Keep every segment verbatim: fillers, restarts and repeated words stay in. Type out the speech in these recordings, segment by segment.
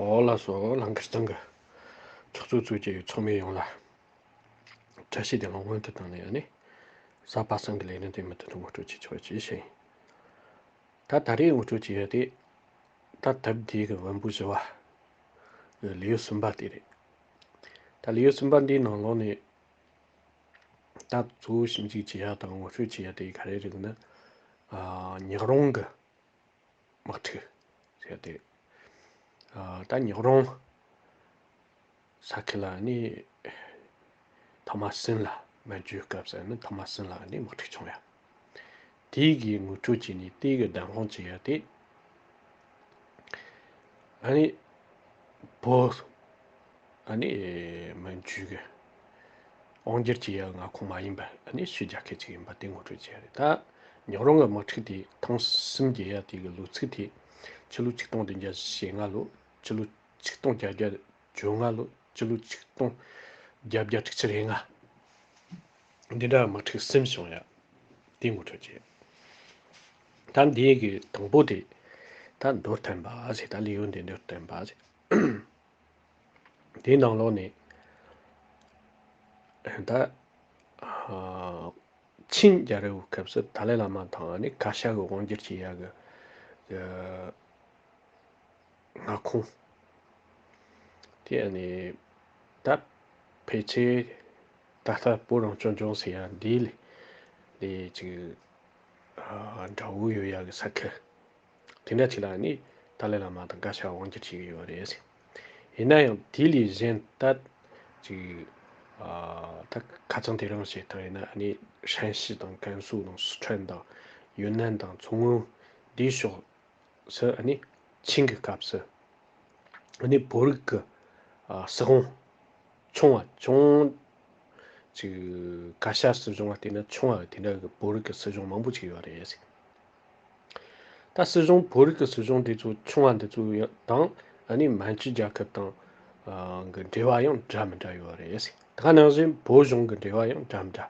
ཨོ་ལགས་སོ། ལང་ཀར་ཚང་གི་ཚོགས་གཙོ་གཙོས་བྱས་པའི་ཚོགས་མི་ཡོངས་ལ་བཀྲ་ཤིས་བདེ་ལེགས་སྔོན་དུ་བཏང་ནས་ཨ་ནི་གཟའ་པ་སངས་ཀྱི་ལས་རིམ་དེ་མུ་མཐུད་དུ་ངོ་སྤྲོད་བྱེད་ཆོག་ཅེས་བཤད་ཡིན། ད་ད་རེས་ངོ་སྤྲོད་བྱེད་ཡ་དེ་ད་དེབ་འདི་གི་བོན་པོ་བཞི་པ་གི་ལེའུ་གསུམ་པ་དེ་རེད། ད་ལེའུ་གསུམ་པ་འདིའི་ནང་ལོགས་ནས་ད་གཙོ་བོ་ཞིབ་འཇུག་བྱེད་ཡ་དང་ངོ་སྤྲོད་བྱེད་ཡ་དེ་ག་རེ་རེད་ན། ཨ། ཉག་རོང་གི་དམག་འཁྲུག་ཟེར་ཏེ། ཨ། ད་ཉག་རོང་ས་ཁུལ་ལ་ནི་ཐ་མ་སྲིན་ལ་མན་ཇུའི་སྐབས་སུ་ནི་ཐ་མ་སྲིན་ལ་ནི་དམག་འཁྲུག་བྱུང་ཡ། དེའི་གི་ངོ་སྤྲོད་བྱས་ནས་དེའི་གི་བདམས་དཔང་བྱེད་ཡ་དེ། ཨ་ནི་བོད། ཨ་ནི་མན་ཇུ་གི་དབང་སྒྱུར་བྱེད་ཡ་མངའ་ཁོངས་མ་ཡིན་པ་ཨ་ནི་ཕྱི་རྒྱལ་ཁབ་ཅིག་ཡིན་པ་དེ་ངོ་སྤྲོད་བྱས་རེད། ད་ཉག་རོང་གི་དམག་འཁྲུག་དེ་ཐེངས་གསུམ་བརྒྱབ་ཡ་དེ་གི་ལོ་ཚིགས་དེ་ཕྱི་ལོ་ཆིག་སྟོང་བདུན་བརྒྱ་ཞེ་ལྔ་ལོ། ཕྱི་ལོ་ཆིག་སྟོང་བརྒྱད་བརྒྱ་བཅོ་ལྔ་ལོ། ཕྱི་ལོ་ཆིག་སྟོང་བརྒྱད་བརྒྱ་དྲུག་ཅུ་རེ་ལྔ། འདི་འདྲ་དམག་འཁྲུག་གསུམ་བྱུང་ཡ། དེ་ངོ་སྤྲོད་བྱས། ད་འདི་གི་དང་པོ་དེ་ད་མདོར་བསྟན་པ་ཟེར། ད་ལེའུ་འདི་མདོར་བསྟན་པ་ཟེར། དེའི་ནང་ལོགས་ནས་ད་ཨ་ཆིན་རྒྱལ་རབས་སྐབས་སུ་ཏཱ་ལའི་བླ་མ་དང་ནི་གར་ཞ་གི་དབང་སྒྱུར་བྱེད་ཡ་གི་གི་མངའ་ཁོངས་དེ་ནི་ད་ཕལ་ཆེར་ད་ལྟ་བོད་རང་སྐྱོང་ལྗོངས་ཟེར་ཡ་འདི་ལས་ལས་ཅིག་ཨ་དགྲ་བོ་ཡོད་ཡ་གི་ས་ཁུལ་དེ་འདྲ་ཅིག་ལ་ནི་ཏཱ་ལའི་བླ་མ་དང་གར་ཞ་དབང་སྒྱུར་བྱེད་ཀྱི་ཡོད་རེད། ཡིན་ན་ཡང་དེ་ལས་གཞན་ད་ཅིག་ཨ་ད་ཁ་སང་དེ་རིང་བཤད་སྟངས་ཡིན་ན་ནི་ཧྲན་ཞི་དང་ཀན་སུའུ་དང་སི་ཁྲོན་དང་ཡུན་ནན་དང་མཚོ་སྔོན་འདིའི་ཕྱོགས་སུ་ཨ་ནི་ཆིན་གྱི་སྐབས་སུ་ཨ་ནི་བོད་རིགས་ཀྱི་ཨ་སྲིད་དབང་ཆུང་བ་ཆུང་ཅིག་གར་ཞ་སྲིད་གཞུང་ལ་བལྟས་ན་ཆུང་བ་དེ་འདྲ་གི་བོད་རིགས་ཀྱི་སྲིད་གཞུང་མང་པོ་ཅིག་ཡོད་རེད། ད་སྲིད་གཞུང་བོད་རིགས་ཀྱི་སྲིད་གཞུང་དེ་ཚོ་ཆུང་བ་འདི་ཚོ་ཡང་དང་ཨ་ནི་མན་ཇུ་རྒྱལ་ཁབ་དང་ཨ་གི་འབྲེལ་བ་ཡང་འདྲ་མི་འདྲ་ཡོད་རེད། ད་ག་ནང་བཞིན་བོད་གཞུང་གི་འབྲེལ་བ་ཡང་འདྲ་མི་འདྲ་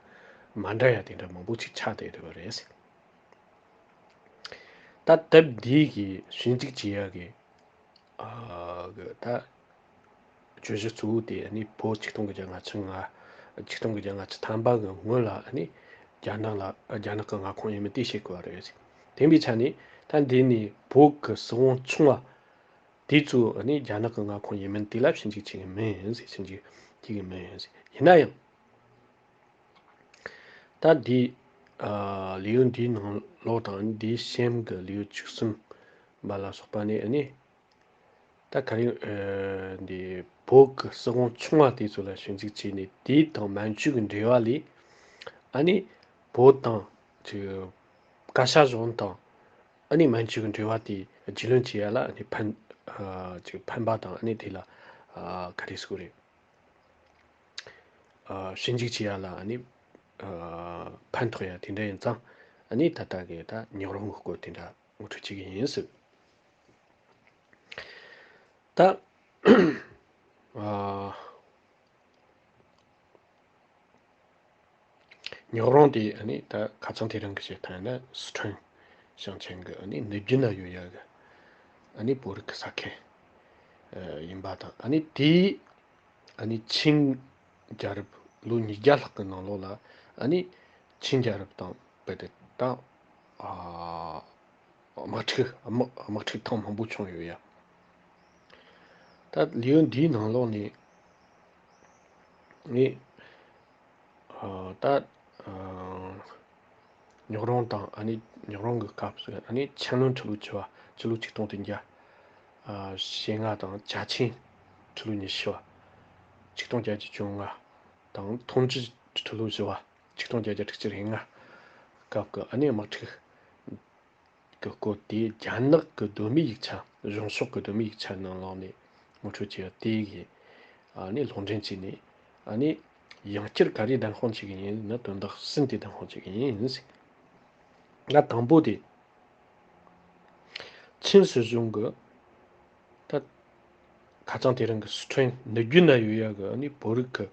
མ་འདྲ་ཡ་དེ་འདྲ་མང་པོ་ཅིག་ཆགས་བསྡད་ཡོད་རེད། ད་དེབ་འདི་གི་ཞིབ་འཇུག་བྱེད་ཡ་གི་ཨ་གི་ད་བརྗོད་གཞི་གཙོ་བོ་དེ་ནི་བོད་ཆིག་སྟོང་དགུ་བརྒྱ་ལྔ་བཅུ་ང་ཆིག་སྟོང་དགུ་བརྒྱ་ལྔ་བཅུ་ཐམ་པ་གི་སྔོན་ལ་ནི་རྒྱ་ནག་ལ་རྒྱ་ནག་གི་མངའ་ཁོངས་ཡིན་མིན་དེ་བཤད་དགོས་པ་རེད། དེ་ཡིན་པའི་ཆ་ནས་ད་འདི་ནི་བོད་ཀྱི་སྲིད་དབང་ཆུང་བ་དེ་ཚོ་ནི་རྒྱ་ནག་གི་མངའ་ཁོངས་ཡིན་མིན་དེ་ལ་ཞིབ་འཇུག་བྱེད་ཀྱི་མིན་ཟེར། ཞིབ་འཇུག་བྱེད་ཀྱི་མིན་ཟེར། ཡིན་ན་ཡང་ད་འདི་ཨ་ལེའུ་འདིའི་ནང་ལོགས་དང་འདིའི་གཤམ་གྱི་ལེའུ་བཅུ་གསུམ་པ་ལ་སོགས་པ་ནི་ནི། ད་ག་རེ་ཨ་འདི་བོད་ཀྱི་སྲིད་དབང་ཆུང་བ་དེ་ཚོ་ལ་ཞིབ་འཇུག་བྱས་ནས་དེ་དང་མན་ཇུ་གི་འབྲེལ་བ་ལས་ཨ་ནི་བོད་དང་ཅིག་གར་ཞ་གཞུང་དང་ཨ་ནི་མན་ཇུ་གི་འབྲེལ་བ་དེ་རྒྱུས་ལོན་བྱེད་ཡ་ལ་ཨ་ནི་ཕན་ཨ་ཅིག་ཕན་པ་དང་ཨ་ནི་དེ་ལ་ཨ་ག་རེ་ཟེར་དགོས་རེད། ཨ་ཞིབ་འཇུག་བྱེད་ཡ་ལ་ཨ་ནི་ཨ་ཕན་ཐོགས་ཡ་དེ་འདྲ་ཡིན་ཙང་ཨ་ནི་ད་ལྟ་གི་ད་ཉག་རོང་གི་སྐོར་དེ་འདྲ་ངོ་སྤྲོད་བྱེད་ཀྱི་ཡིན་ཟེར། ད་ཨ་ཉག་རོང་དེ་ཨ་ནི་ད་ཁ་སང་དེ་རིང་གི་བཤད་སྟངས་ཡིན་ན་སི་ཁྲོན་ཞིང་ཆེན་གྱི་ཨ་ནི་ནུབ་རྒྱུད་ན་ཡོད་ཡ་གི་ཨ་ནི་བོད་རིགས་ཀྱི་ས་ཁུལ་ཨ་ཡིན་པ་དང་། ཨ་ནི་དེའི་ཨ་ནི་ཆིན་རྒྱལ་རབས་ལོ་ཉིས་བརྒྱ་ལྷག་གི་ནང་ལོགས་ལ་ཨ་ནི་ཆིན་རྒྱལ་རབས་དང་རྦད་དེ་ད་ཨ་དམག་འཁྲུག་དམག་དམག་འཁྲུག་ཐེངས་མང་པོ་བྱུང་ཡོད་ཡ། ད་ལེའུ་འདིའི་ནང་ལོགས་ནས་ནི་ཨ་ད་ཨ་ཉག་རོང་དང་ཨ་ནི་ཉག་རོང་གི་སྐབས་སུ་ཨ་ནི་ཆན་ལུན་ཁྲི་ལོ་བཅུ་པ་ཕྱི་ལོ་ཆིག་སྟོང་བདུན་བརྒྱ་ཨ་ཞེ་ལྔ་དང་། ཅ་ཆིན་ཁྲི་ལོ་ཉི་ཤུ་པ་ཆིག་སྟོང་བརྒྱད་བརྒྱ་བཅོ་ལྔ་དང་། ཐོང་ཅི་ཁྲི་ལོ་བཞི་པ་ཆིག་སྟོང་བརྒྱད་བརྒྱ་དྲུག་ཅུ་རེ་ལྔ་སྐབས་ཀྱི་ཨ་ནི་དམག་འཁྲུག་གི་སྐོར་དེ་རྒྱ་ནག་གི་གདོད་མའི་ཡིག་ཆ། གཞུང་ཕྱོགས་ཀྱི་གདོད་མའི་ཡིག་ཆ་ནང་ལོགས་ནས་ངོ་སྤྲོད་བྱས་པ་དེ་གི་ཨ་ནི་ལུང་འདྲེན་བྱས་ནས་ཨ་ནི་ཡང་བསྐྱར་ག་རེ་བདམས་དཔང་བྱེད་ཀྱི་ཡིན་ན། དོན་དག་གསུམ་དེ་བདམས་དཔང་བྱེད་ཀྱི་ཡིན་ཟེར། ང་དང་པོ་དེ་ཆིན་སྲིད་གཞུང་གི་ད་ཁ་སང་དེ་རིང་གི་སི་ཁྲོན་ནུབ་རྒྱུད་ན་ཡོད་ཡ་གི་ཨ་ནི་བོད་རིགས་ཀྱི་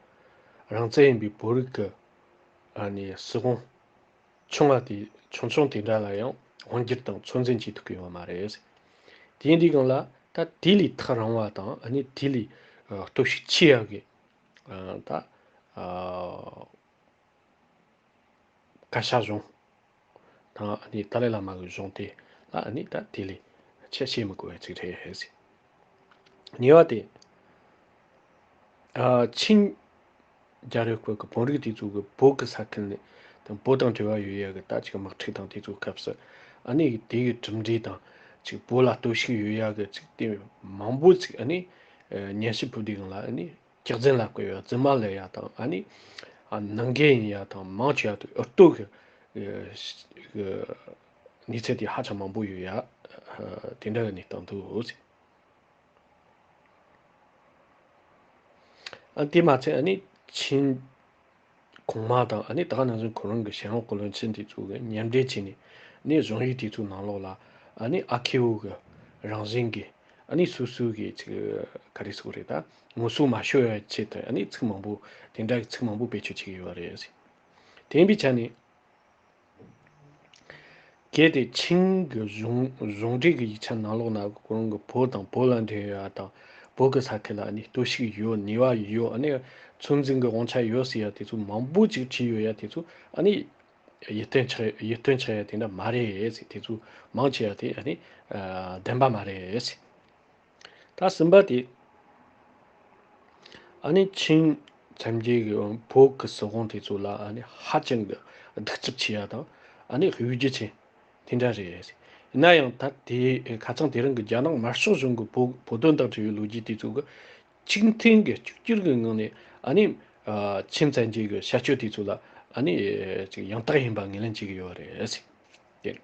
རང་བཙན་ཡིན་པའི་བོད་རིགས་ཀྱི་ཨ་ནི་སྲིད་དབང་ཆུང་བ་དེ། ཆུང་ཆུང་དེ་འདྲ་ལ་ཡང་དབང་སྒྱུར་དང་ཚོད་འཛིན་བྱེད་ཐུབ་ཀྱི་ཡོད་མ་རེད། དེ་ཡིན་དུས་སྒང་ལ་ ད་དེ་ལས་ཐག་རིང་བ་དང་ཨ་ནི་དེ་ལས་ཨ་སྟོབས་ཤུགས་ཆེ་ཡག་གི་ཨ་ད་ཨ་བཀའ་ཤག་གཞུང་དང་ཨ་ནི་ཏཱ་ལའི་བླ་མ་གི་གཞུང་དེ་ལ་ཨ་ནི་ད་དེ་ལས་ཆེས་བཤད་མི་དགོས་པའི་ཚིག་རེད་ཟེར། གཉིས་པ་དེ། ཨ་ཆིང་རྒྱལ་རབས་སྐབས་ཀྱི་བོན་རིགས་དེ་ཚོ་གི་བོད་ཀྱི་ས་ཁུལ་ནས་དང་བོད་དང་འབྲེལ་བ་ཡོད་ཡ་གི་ད་ཅིག་དམག་འཁྲུག་དང་དེ་ཚོའི་སྐབས་སུ་ཨ་ནི་དེ་གི་གྲུབ་འབྲས་དང་ཅིག་བོད་ལ་གཏོར་བཤིག་ཡོད་ཡ་གི་ཅིག་དེ་མང་པོ་ཅིག་ཨ་ནི་ཨ་ཉན་ཞིབ་ཕུལ་དུས་སྒང་ལ་ཨ་ནི་སྐྱག་རྫུན་ལབ་དགོས་ཡ་རྫུན་མ་ལབ་ཡ་དང་ཨ་ནི་ཨ་ནང་འགལ་ཡིན་ཡ་དང་མང་ཆེ་བ་དེ་ཨུ་ཏོ་གི་གི་གནས་ཚུལ་དེ་ཧ་ཅང་མང་པོ་ཡོད་ཡ་དེ་འདྲ་གི་གནས་སྟངས་འདུག་ཟེར། ཨ་དེ་མ་ཚད་ཨ་ནི་ཆིང་གོང་མ་དང་ཨ་ནི་ད་ག་ནང་བཞིན་ཁོ་རང་གི་ཞལ་ལུང་གི་བློན་ཆེན་དེ་ཚོ་གི་མཉམ་འབྲེལ་བྱས་ནས་ཨ་ནི་གཞུང་ཡིག་དེ་ཚོའི་ནང་ལོགས་ལ་ཨ་ནི་ཨ་ཁེ་བོ་གི་རང་བཞིན་གྱི་ཨ་ནི་སོ་སོ་གི་ཅིག་ག་རེ་ཟེར་དགོས་རེད་ད་ངོ་སོ་མ་ཤོར་བའི་ཆེད་དུ་ཨ་ནི་ཚིག་མང་པོ་དེ་འདྲ་གི་ཚིག་མང་པོ་བེད་སྤྱོད་བྱེད་ཀྱི་ཡོད་རེད། དེ་ཡིན་པའི་ཆ་ནས། གལ་ཏེ་ཆིང་གི་གཞུང་གཞུང་འབྲེལ་གྱི་ཡིག་ཆ་ནང་ལོགས་ན་ཁོ་རང་གི་བོད་དང་བོད་ལ་འབྲེལ་ཡོད་པ་དང་བོད་ཀྱི་ས་ཁུལ་ལ་ནི་གཏོར་བཤིག་ཡོད་ནུས་པ་ཡོད་ཨ་ནི་ཚོད་འཛིན་གྱི་དབང་ཆ་ཡོད་ཟེར་ཡ་དེ་ཚོ་མང་པོ་ཅིག་བྲིས་ཡོད་ཡ་དེ་ཚོ་ཨ་ནི་ཡིད་རྟོན་ཆགས་ཡིད་རྟོན་ཆགས་ཡ་དེ་འདྲ་མ་རེད་ཟེར། དེ་ཚོ་མང་ཆེ་བ་དེ་ཨ་ནི་བདེན་པ་མ་རེད་ཟེར། ད་གསུམ་པ་དེ། ཨ་ནི་ཆིང་བཙན་རྒྱལ་གྱི་བོད་ཀྱི་སྲིད་དབང་དེ་ཚོ་ལ་ཨ་ནི་ཧ་ཅང་གི་གདུག་རྩུབ་ཆེ་ཡ་དང་ཨ་ནི་གཡོ་སྒྱུ་ཆེ་དེ་འདྲ་རེད། ཡིན་ན་ཡང་ད་དེ་ཁ་སང་དེ་རིང་གི་རྒྱ་ནག་དམར་ཤོག་གཞུང་གི་བོད་བོད་དོན་དང་འབྲེལ་བའི་ལོ་རྒྱུས་དེ་ཚོ་གི་གཅིག་མཐུན་གྱི་གཅིག་གྱུར་གྱི་ངང་ནས་ཨ་ནི་ཨ་ཆིང་བཙན་རྒྱལ་གྱི་བྱ་སྤྱོད་དེ་ཚོ་ལ་ཨ་ནི་ཅིག་ཡང་དག་ཡིན་པ་ངོས་ལེན་བྱེད་ཀྱི་ཡོད་རེད། དེ།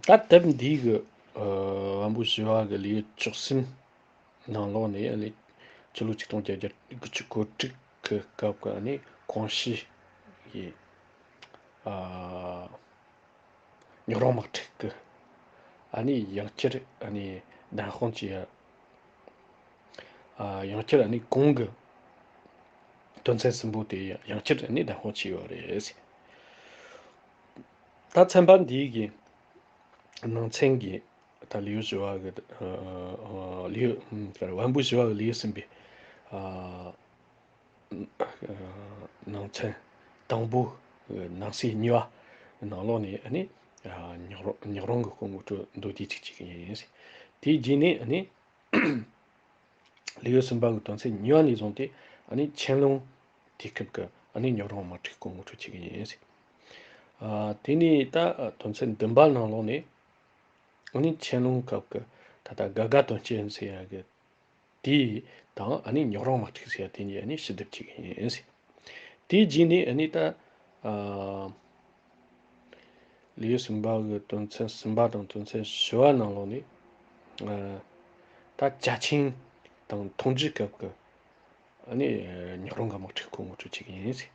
ད་དེབ་འདིའི་གི་ཨ་དབང་པོ་ཞི་བ་གི་ལེའུ་བཅུ་གསུམ་ནང་ལོགས་ནས་ཨ་ནི་ཕྱི་ལོ་ཆིག་སྟོང་བརྒྱད་བརྒྱ་དགུ་བཅུ་གོ་དྲུག་གི་སྐབས་ཀྱི་ཨ་ནི་ཀོང་ཞི་ཡི་ཨ་ཉོག་རོང་དམག་འཁྲུག་གི་ཨ་ནི་ཡང་བསྐྱར་ཨ་ནི་བདམས་དཔང་བྱས་ཡ། ཨ་ཡང་བསྐྱར་ཨ་ནི་གོང་གི་དོན་ཚན་གསུམ་པོ་དེ་ཡང་བསྐྱར་ཨ་ནི་བདམས་དཔང་བྱས་ཡོད་རེད། ད་ཚན་པ་འདིའི་གི་ནང་ཚན་གྱི་ད་ལེའུ་བཞི་བ་གི་ཨ་ཨ་ལེའུ་ཨ་དབང་པོ་ཞི་བ་གི་ལེའུ་གསུམ་པའི་ཨ་ཨ་ནང་ཚན་དང་པོ་གི་ནང་གསེས་གཉིས་པ་ནང་ལོགས་ནས་ཨ་ནི་ཨ་ཉོག་རོང་ཉོག་རོང་གི་སྐོར་ངོ་སྤྲོད་མདོར་བསྡུས་ཅིག་བྱེད་ཀྱི་ཡིན། དེའི་རྗེས་ནས་ཨ་ནི། ལེའུ་གསུམ་པ་གི་དོན་ཚན་གཉིས་པ་ནས་བཟུང་སྟེ་ཨ་ནི་ཆན་ལུང་དུས་སྐབས་ཀྱི་ཨ་ནི་ཉོག་རོང་དམག་འཁྲུག་སྐོར་ངོ་སྤྲོད་བྱེད་ཀྱི་ཡིན། ཨ་དེ་ནས་ད་དོན་ཚན་བདུན་པ་ནང་ལོགས་ནས་ཨ་ནི་ཆན་ལུང་སྐབས་ཀྱི་ད་ལྟ་དགའ་དགའ་དོན་རྐྱེན་ཟེར་ཡ་གི་དེ་དང་ཨ་ནི་ཉོག་རོང་དམག་འཁྲུག་ཟེར་ཡ་དེ་གཉིས་ཨ་ནི་ཞིབ་ལྡབ་བྱེད་ཀྱི་ཡིན། དེའི་རྗེས་ནས་ཨ་ནི་ད་ཨ་ལེའུ་གསུམ་པ་གི་དོན་ཚན་གསུམ་པ་དང་དོན་ཚན་བཞི་བ་ནང་ལོགས་ནས་ཨ་ད་ཅ་ཆིང་དང་ཐོང་ཇི་སྐབས་ཀྱི་ཨ་ནི་ཉོག་རོང་གི་དམག་འཁྲུག་སྐོར་ངོ་སྤྲོད་བྱེད་ཀྱི་ཡིན།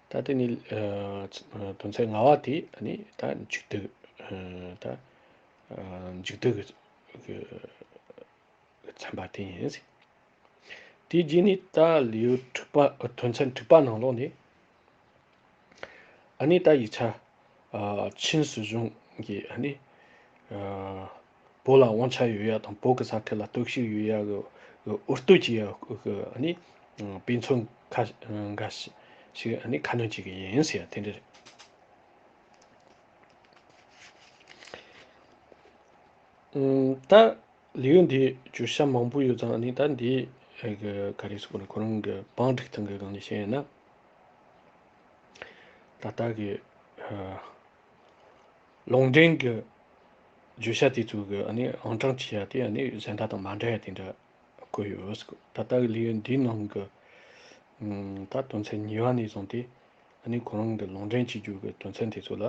ད་དེ་ནི་ཨ་དོན་ཚན་ལྔ་བ་དེ་ཨ་ནི་ད་མཇུག་བསྡུ་ཨ་ད་ཨ་མཇུག་བསྡུ་གི་གི་ཚན་པ་དེ་ཡིན། དེའི་རྗེས་ནས་ད་ལེའུ་དྲུག་པ་དོན་ཚན་དྲུག་པ་ནང་ལོགས་ནས་ཨ་ནི་ད་ཡིག་ཆ་ཨ་ཆིན་སྲིད་གཞུང་གིས་ཨ་ནི་ཨ་བོད་ལ་དབང་ཆ་ཡོད་ཡ་དང་བོད་ཀྱི་ས་ཁུལ་ལ་གཏོར་བཤིག་ཡོད་ཡ་གི་གི་འུར་བསྟོད་ཀྱི་ཡ་གི་ཨ་ནི་དཔེ་མཚོན་ཁ་འགའ་ཞིག་ཨ་ནི་ཁ་སྣོན་བྱེད་ཀྱི་ཡིན་ཟེར་ཡ་དེ་འདྲ་རེད། ཨུམ། ད་ལེའུ་འདི་བརྗོད་བྱ་མང་པོ་ཡོད་ཙང་ནི་ད་འདི་ཨེ་གི་ག་རེ་ཟེར་དགོས་ན་ཁོ་རང་གི་བང་སྒྲིག་སྟངས་ཀྱི་སྒང་ནས་བཤད་ཡིན་ན། ད་ལྟ་གི་ཨ་ལུང་འདྲེན་གྱི་བརྗོད་བྱ་དེ་ཚོ་གི་ཨ་ནི་ཨང་གྲངས་ཅིག་ཡ་དེ་ཨ་ནི་གཞན་དག་དང་མ་འདྲ་ཡ་དེ་འདྲ་བཀོད་ཡོད། ད་ལྟ་གི་ལེའུ་འདིའི་ནང་གི་ཨུམ། ད་དོན་ཚན་གཉིས་པ་ནས་བཟུང་སྟེ། ཨ་ནི་ཁོ་རང་གི་ལུང་འདྲེན་བྱེད་རྒྱུ་གི་དོན་ཚན་དེ་ཚོ་ལ་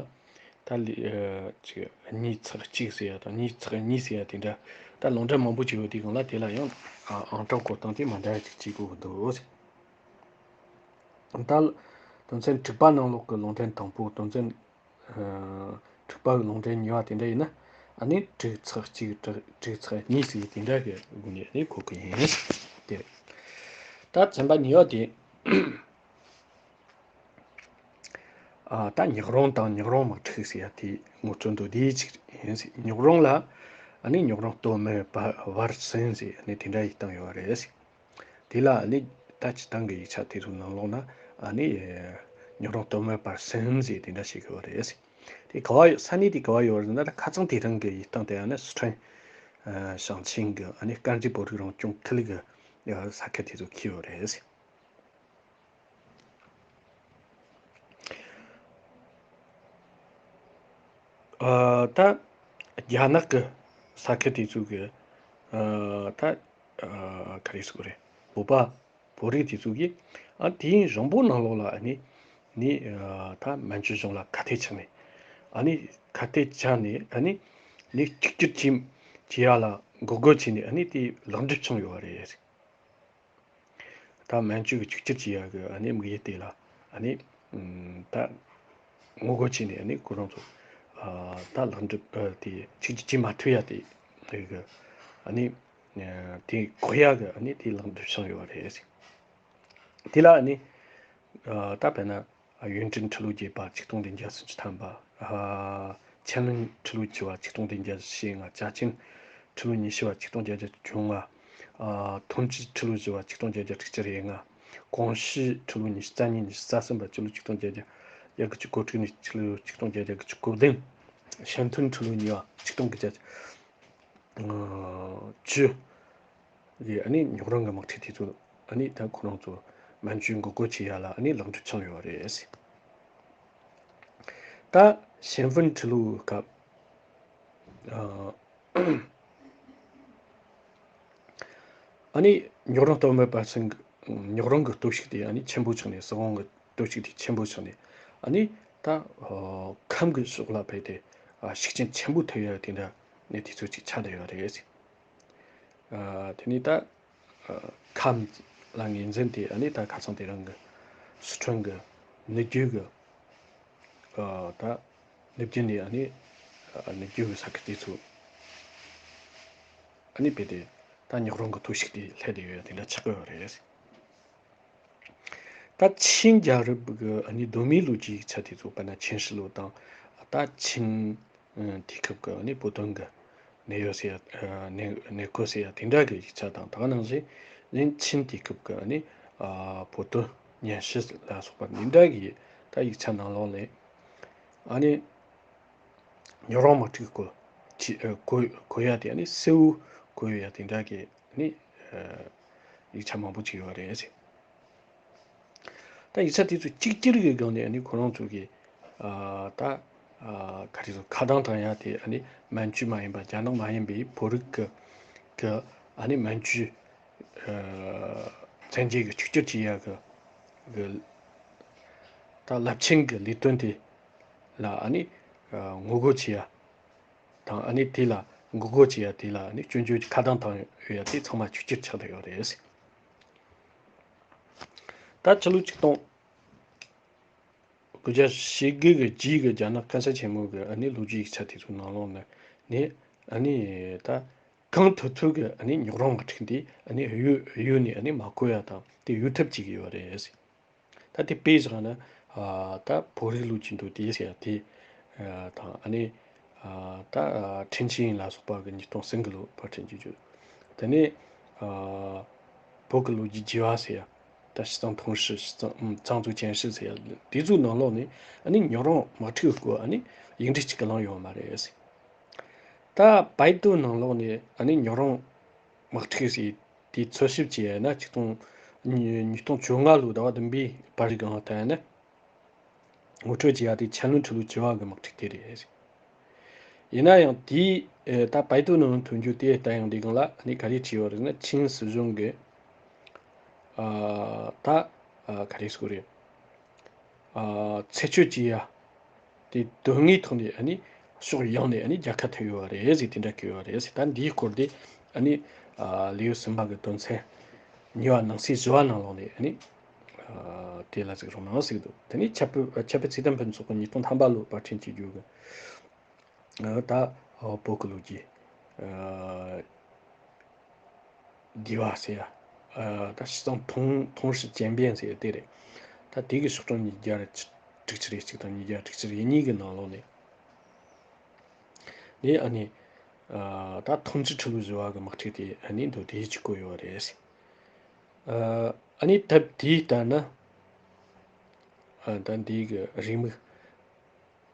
ད་ལི་ཨ་ཅིག་གཉིས་ཚེག་གཅིག་ཟེར་ཡ་དང་གཉིས་ཚེག་གཉིས་ཟེར་ཡ་དེ་འདྲ་ད་ལུང་འདྲེན་མང་པོ་བྱས་ཡོད་དུས་སྒང་ལ་དེ་ལ་ཡང་ཨ་ཨང་གྲངས་བཀོད་སྟངས་དེ་མ་འདྲ་བ་ཅིག་བྱེད་དགོས་ཀྱི་འདུག། ད་དོན་ཚན་དྲུག་པ་ནང་ལོགས་ཀྱི་ལུང་འདྲེན་དང་པོ་དོན་ཚན་ཨ་དྲུག་པ་གི་ལུང་འདྲེན་གཉིས་པ་དེ་འདྲ་ཡིན་ན་ཨ་ནི་དྲུག་ཚེག་གཅིག་དྲུག་དྲུག་ཚེག་གཉིས་ཟེར་ཡ་དེ་འདྲ་གི་སྒོ་ནས་ཨ་ནི་འགོད་ཀྱི་ཡིན། དེ་རེད། ད་ཚན་པ་གཉིས་པ་དེ། ཨ་ད་ཉག་རོང་དང་ཉག་རོང་དམག་འཁྲུག་ཟེར་ཡ་དེ་ངོ་སྤྲོད་མདོར་བསྡུས་ཅིག་ཡིན་ཟེར། ཉག་རོང་ལ་ཨ་ནི་ཉག་རོང་སྟོད་སྨད་བར་བར་གསུམ་ཟེར་ཨ་ནི་དེ་འདྲ་ཡིག་བཏང་ཡོད་རེད་ཟེར། དེ་ལ་ཨ་ནི་ད་སྤྱིར་བཏང་གི་ཡིག་ཆ་དེ་ཚོ་ནང་ལོགས་ན་ཨ་ནི་ཉག་རོང་སྟོད་སྨད་བར་གསུམ་ཟེར་དེ་འདྲ་ཞིག་ཡོད་རེད་ཟེར། དེ་ག་བ་ཡོད། ས་གནས་དེ་ག་བ་ཡོད་རེད་ན། ད་ཁ་སང་དེ་རིང་གི་ཡིག་བཏང་དེ་ཨ་ནི་སི་ཁྲོན་ཞིང་ཆེན་གི་ཨ་ནི་དཀར་མཛེས་བོད་རིགས་རང་སྐྱོང་ཁུལ་གི་ས་ཁུལ་དེ་ཚོ་ཁེལ་ཡོད་རེད་ཟེར། ཨ་ད་རྒྱ་ནག་གི་ས་ཁུལ་དེ་ཚོ་གི་ཨ་ད་ཨ་ག་རེ་ཟེར་དགོས་རེད། བོད་པ་བོད་རིགས་དེ་ཚོ་གིས་ཨ་དུས་ཡུན་རིང་པོ་ནང་ལོགས་ལ་ཨ་ནི་ནི་ཨ་ད་མན་ཇུ་གཞུང་ལ་ཁ་གཏད་བཅག་ནས། ཨ་ནི་ཁ་གཏད་བཅག་ནས་ཨ་ནི་ནི་གཅིག་གྱུར་གྱིས་བྱེད་ཡ་ལ་འགོག་རྒོལ་བྱས་ནས་ཨ་ནི་དེ་ལེགས་འགྲུབ་བྱུང་ཡོད་རེད། ད་མན་ཇུ་གི་གཅིག་གྱུར་བྱེད་ཡ་གི་ཨ་ནི་དམིགས་ཡུལ་དེ་ལ་ཨ་ནི་ཨམ་ད་ངོ་རྒོལ་བྱས་ནས་ཨ་ནི་ཁོ་རང་ཚོ་ཨ་ད་ལེགས་འགྲུབ་ཨ་དེ་གཅིག་གྱུར་བྱེད་མ་ཐུབ་ཡ་དེ་གི་ཨ་ནི་ཨ་དེ་འགོག་ཡ་གི་ཨ་ནི་དེ་ལེགས་འགྲུབ་བྱུང་ཡོད་རེད། དེ་ལ་ཨ་ནི་ཨ་ད་དཔེར་ན། ཡོན་ཏན་ཁྲི་ལོ་བརྒྱད་པ་ཆིག་སྟོང་བདུན་བརྒྱ་སུམ་ཅུ་ཐམ་པ། ཨ་ཆན་ལུན་ཁྲི་ལོ་བཅུ་བ་ཆིག་སྟོང་བདུན་བརྒྱ་ཞེ་ལྔ། ཅ་ཆིན་ཁྲི་ལོ་ཉི་ཤུ་བ་ཆིག་སྟོང་བརྒྱད་བརྒྱ་བཅོ་ལྔ། ཨ་ཐུང་ཅི་ཁྲི་ལོ་བཞི་བ་ཆིག་སྟོང་བརྒྱད་བརྒྱ་དྲུག་ཅུ་རེ་ལྔ། ཀོང་ཞི་ཁྲི་ལོ་ཉི་ཤུ་རྩ་གཉིས་ཉི་ཤུ་རྩ་གསུམ་པ་སྤྱི་ལོ་ཆིག་སྟོང་བརྒྱད་བརྒྱ་དགུ་བཅུ་གོ་དྲུག་ནས་ཕྱི་ལོ་ཆིག་སྟོང་བརྒྱད་བརྒྱ་དགུ་བཅུ་གོ་བདུན། ཞན་ཐུན་ཁྲི་ལོ་གཉིས་པ་ཆིག་སྟོང་དགུ་བརྒྱ་བཅུ། གི་ཨ་ནི་ཉོག་རོང་གི་དམག་འཁྲུག་དེ་ཚོ་ཨ་ནི་ད་ཁོ་རང་ཚོ་མན་ཇུ་འགོག་རྒོལ་བྱེད་ཡ་ལ་ཨ་ནི་ལེགས་འགྲུབ་བྱུང་ཡོད་རེད། ད་ཞན་ཧྥུན་ཁྲི་ལོའི་སྐབས་ཨ་ཨ་ནི་ཉོག་རོང་སྟོད་སྨད་བར་གསུམ་གྱི་ཉོག་རོང་གི་སྟོབས་ཤུགས་དེ་ཨ་ནི་ཆེན་པོ་ཆགས་ནས། སྲིད་དབང་གི་སྟོབས་ཤུགས་དེ་ཆེན་པོ་ཆགས་ནས། ཨ་ནི་ད་ཨ་ཁམས་ཀྱི་ཕྱོགས་ལ་ཕེབས་ཏེ་ཨ་ཤུགས་རྐྱེན་ཆེན་པོ་ཐེབས་ཡ་དེ་འདྲ་ནི་དུས་ཚོད་ཅིག་ཆགས་བསྡད་ཡོད་རེད། ཨ་དེ་ནས་ད་ཨ་ཁམས་ལ་ངོས་འཛིན་ཏེ་ཨ་ནི་ད་ཁ་སང་དེ་རིང་གི་སི་ཁྲོན་གྱི་ནུབ་རྒྱུད་ཀྱི་ཨ་ད་ནུབ་རྒྱུད་ནས་ཨ་ནི་ཨ་ནུབ་རྒྱུད་ཀྱི་ས་ཁུལ་དེ་ཚོ་ཨ་ནི་ཕེབས་ཏེ་ད་ཉོག་རོང་གི་སྟོབས་ཤུགས་དེ་སླེབས་བསྡད་ཡོད་དེ་འདྲ་ཆགས་ཀྱི་ཡོད་རེད། ད་ཆིན་རྒྱལ་རབས་ཀྱི་ཨ་ནི་གདོད་མའི་ལོ་རྒྱུས་ཡིག་ཆ་དེ་ཚོ་དཔེར་ན་ཆིན་ཧྲི་ལོ་དང་། ད་ཆིན་ཨ་དུས་སྐབས་ཀྱི་ཨ་ནི་བོད་དོན་གྱི་གནད་ཡོད་ཟེར་ཡ་ཨ་གནད་གནད་སྐོར་ཟེར་ཡ་དེ་འདྲ་གི་ཡིག་ཆ་དང་། ད་ག་ནང་བཞིན་གཞན་ཆིན་དུས་སྐབས་ཀྱི་ཨ་ནི་ཨ་བོད་དོན་སྙན་ཞུ་ལ་སོགས་པ་འདི་འདྲ་གི་ད་ཡིག་ཆ་ནང་ལོགས་ནས་ཨ་ནི་ཉོག་རོང་དམག་འཁྲུག་སྐོར་ཅི་ཨ་གོ་གོ་ཡ་དེ་ཨ་ནི་གསལ་བོ་གོ་ཡ་དེ་འདྲ་གི་ནི་ཨ་ཡིག་ཆ་མང་པོ་ཅིག་ཡོད་རེད། ད་ཡིག་ཆ་དེ་ཚོ་གཅིག་གྱུར་གྱི་སྒང་ནས་ཨ་ནི་ཁོ་རང་ཚོ་གི་ཨ་ད་ཨ་ག་རེ་ཟེར། ཁ་གདང་བཏང་ཡ་དེ་ཨ་ནི་མན་ཇུ་མ་ཡིན་པ། རྒྱ་ནག་མ་ཡིན་པའི་བོད་རིགས་ཀྱི་གི་ཨ་ནི་མན་ཇུ་ཨ་བཙན་རྒྱལ་གྱི་གཅིག་གྱུར་བྱེད་ཡ་གི་གི་ད་རླབས་ཆེན་གྱི་ལས་དོན་དེ་ལ་ཨ་ནི་ཨ་ངོ་རྒོལ་བྱེད་ཡ་དང་། ཨ་ནི་དེ་ལ་འགོག་རྒོལ་བྱེད་ཡ་དེ་ལ་ཨ་ནི་སྐྱོན་བརྗོད་ཀྱི་ཁ་གདང་བཏང་ཡོད་ཡ་དེ་ཚང་མ་གཅིག་གྱུར་ཆགས་བསྡད་ཡོད་རེད། ད་ཕྱི་ལོ་ཆིག་སྟོང་དགུ་བརྒྱ་ཞེ་དགུ་གི་རྗེས་ཀྱི་རྒྱ་ནག་གུང་སེང་ཆེན་མོ་གི་ཨ་ནི་ལོ་རྒྱུས་ཡིག་ཆ་དེ་ཚོའི་ནང་ལོགས་ནས་ནི་ཨ་ནི་ད་གང་ཐུབ་ཐུབ་ཀྱི་ཨ་ནི་ཉོག་རོང་དམག་འཁྲུག་འདི་ཨ་ནི་གཡོལ་གཡོལ་ནས་ཨ་ནི་མ་འགོ་ཡ་དང་དེ་གཡོལ་ཐབས་བྱེད་ཀྱི་ཡོད་རེད། ད་དེ་དཔེ་བཞག་ན་ཨ་ད་བོད་རིགས་ལོ་རྒྱུས་འདུག་དེ་ཟེར་ཡ་དེ་ཨ་དང་། ཨ་ནི་ཨ་ད་ཁྲིན་ཆིན་ལ་སོགས་པ་གི་ཉིས་སྟོང་གསུམ་གི་ལོ་པར་ཁྲིན་གྱི་རྒྱུ། དེ་ནས་ཨ་བོད་ཀྱི་ལོ་རྒྱུས་རྒྱས་པ་ཟེར་ཡ། ད་西藏通史། 西藏། ཨུམ།藏族简史ཟེར་ཡ། དེ་ཚོའི་ནང་ལོགས་ནས་ཨ་ནི་ཉོག་རོང་དམག་འཁྲུག་གི་སྐོར་ཨ་ནི་ཡིག་འབྲུ་གཅིག་གི་ལང་ཡོད་མ་རེད། ད་པའེ་ཏུའུ་ནང་ལོགས་ནས་ཨ་ནི་ཉོག་རོང་དམག་འཁྲུག་ཟེར་དེ་འཚོལ་ཞིབ་བྱས་ན་ཆིག་སྟོང་ཉིས་སྟོང་བཅོ་ལྔ་ལོའི་ཟླ་བ་བདུན་པའི་བར་གྱི་སྒང་ལ་ལྟ་ཡ་ན། ངོ་སྤྲོད་བྱས་ཡ་དེ་ཆན་ལུན་ཁྲི་ལོ་བཅུ་བ་གི་དམག་འཁྲུག་དེ་རེད། ཡིན་ན་ཡང་དེའི་ཨེ་ད་པའེ་ཏུའུ་ནང་ཐོན་རྒྱུ་དེ་ལྟ་ཡང་དེ་སྒང་ལ་ནི་ག་རེ་བྲིས་ཡོད་རེད་ན། ཆིན་སྲིད་གཞུང་གི་ཨ་ད་ཨ་ག་རེ་ཟེར་དགོས་རེད། ཨ་ཚེ་སྤྱོད་བྱེད་ཡ་དེ་དོན་དངོས་ཐོག་ནས་ཨ་ནི་ཕྱོགས་ཡོངས་ནས་ཨ་ནི་རྒྱལ་ཁ་ཐོབ་ཡོད་རེད་ཟེར་དེ་འདྲ་བཀོད་ཡོད་རེད་ཟེར། ད་འདིའི་སྐོར་དེ་ཨ་ནི་ཨ་ལེའུ་གསུམ་པ་གི་དོན་ཚན་གཉིས་པ་ནང་གསེས་བཞི་བ་ནང་ལོགས་ནས་ཨ་ནི་ཨ་དེ་ལ་གཟིགས་རོགས་གནང་ཟེར་གི་འདུག་དེ་ནས་ཁྱད་པར་ཁྱད་པར་ཚིག་དོན་ཕུན་ཚོགས་ཀྱིས་ཉིས་སྟོང་ཐམ་པ་ལོ་པར་སྐྲུན་བྱེད་རྒྱུ་གི་ཨ་ད་ཨ་བོད་ཀྱི་ལོ་རྒྱུས་ཨ་རྒྱས་པ་ཟེར་ཡ། ཨ་ད་西藏通通史简编ཟེར་ཡ་དེ་རེད། ད་དེ་གི་ཕྱོགས་སྒྲིག་གཉིས་བརྒྱ་རེ་ཁྲི་ དྲུག་ཅུ་རེ་གཅིག་དང་ཉིས་བརྒྱ་དྲུག་ཅུ་རེ་གཉིས་ཀྱི་ནང་ལོགས་ནས། ནས་ཨ་ནི་ཨ་ད་ཐོན་འབྲས་ཁྲི་ལོ་བཞི་བ་གི་དམག་འཁྲུག་དེ་ཨ་ནི་མདོ་དེ་ཅིག་བཀོད་ཡོད་རེད། ཨ་ཨ་ནི་དེབ་དེའི་ལྟར་ན། ཨ་ད་འདི་གི་རེའུ་མིག་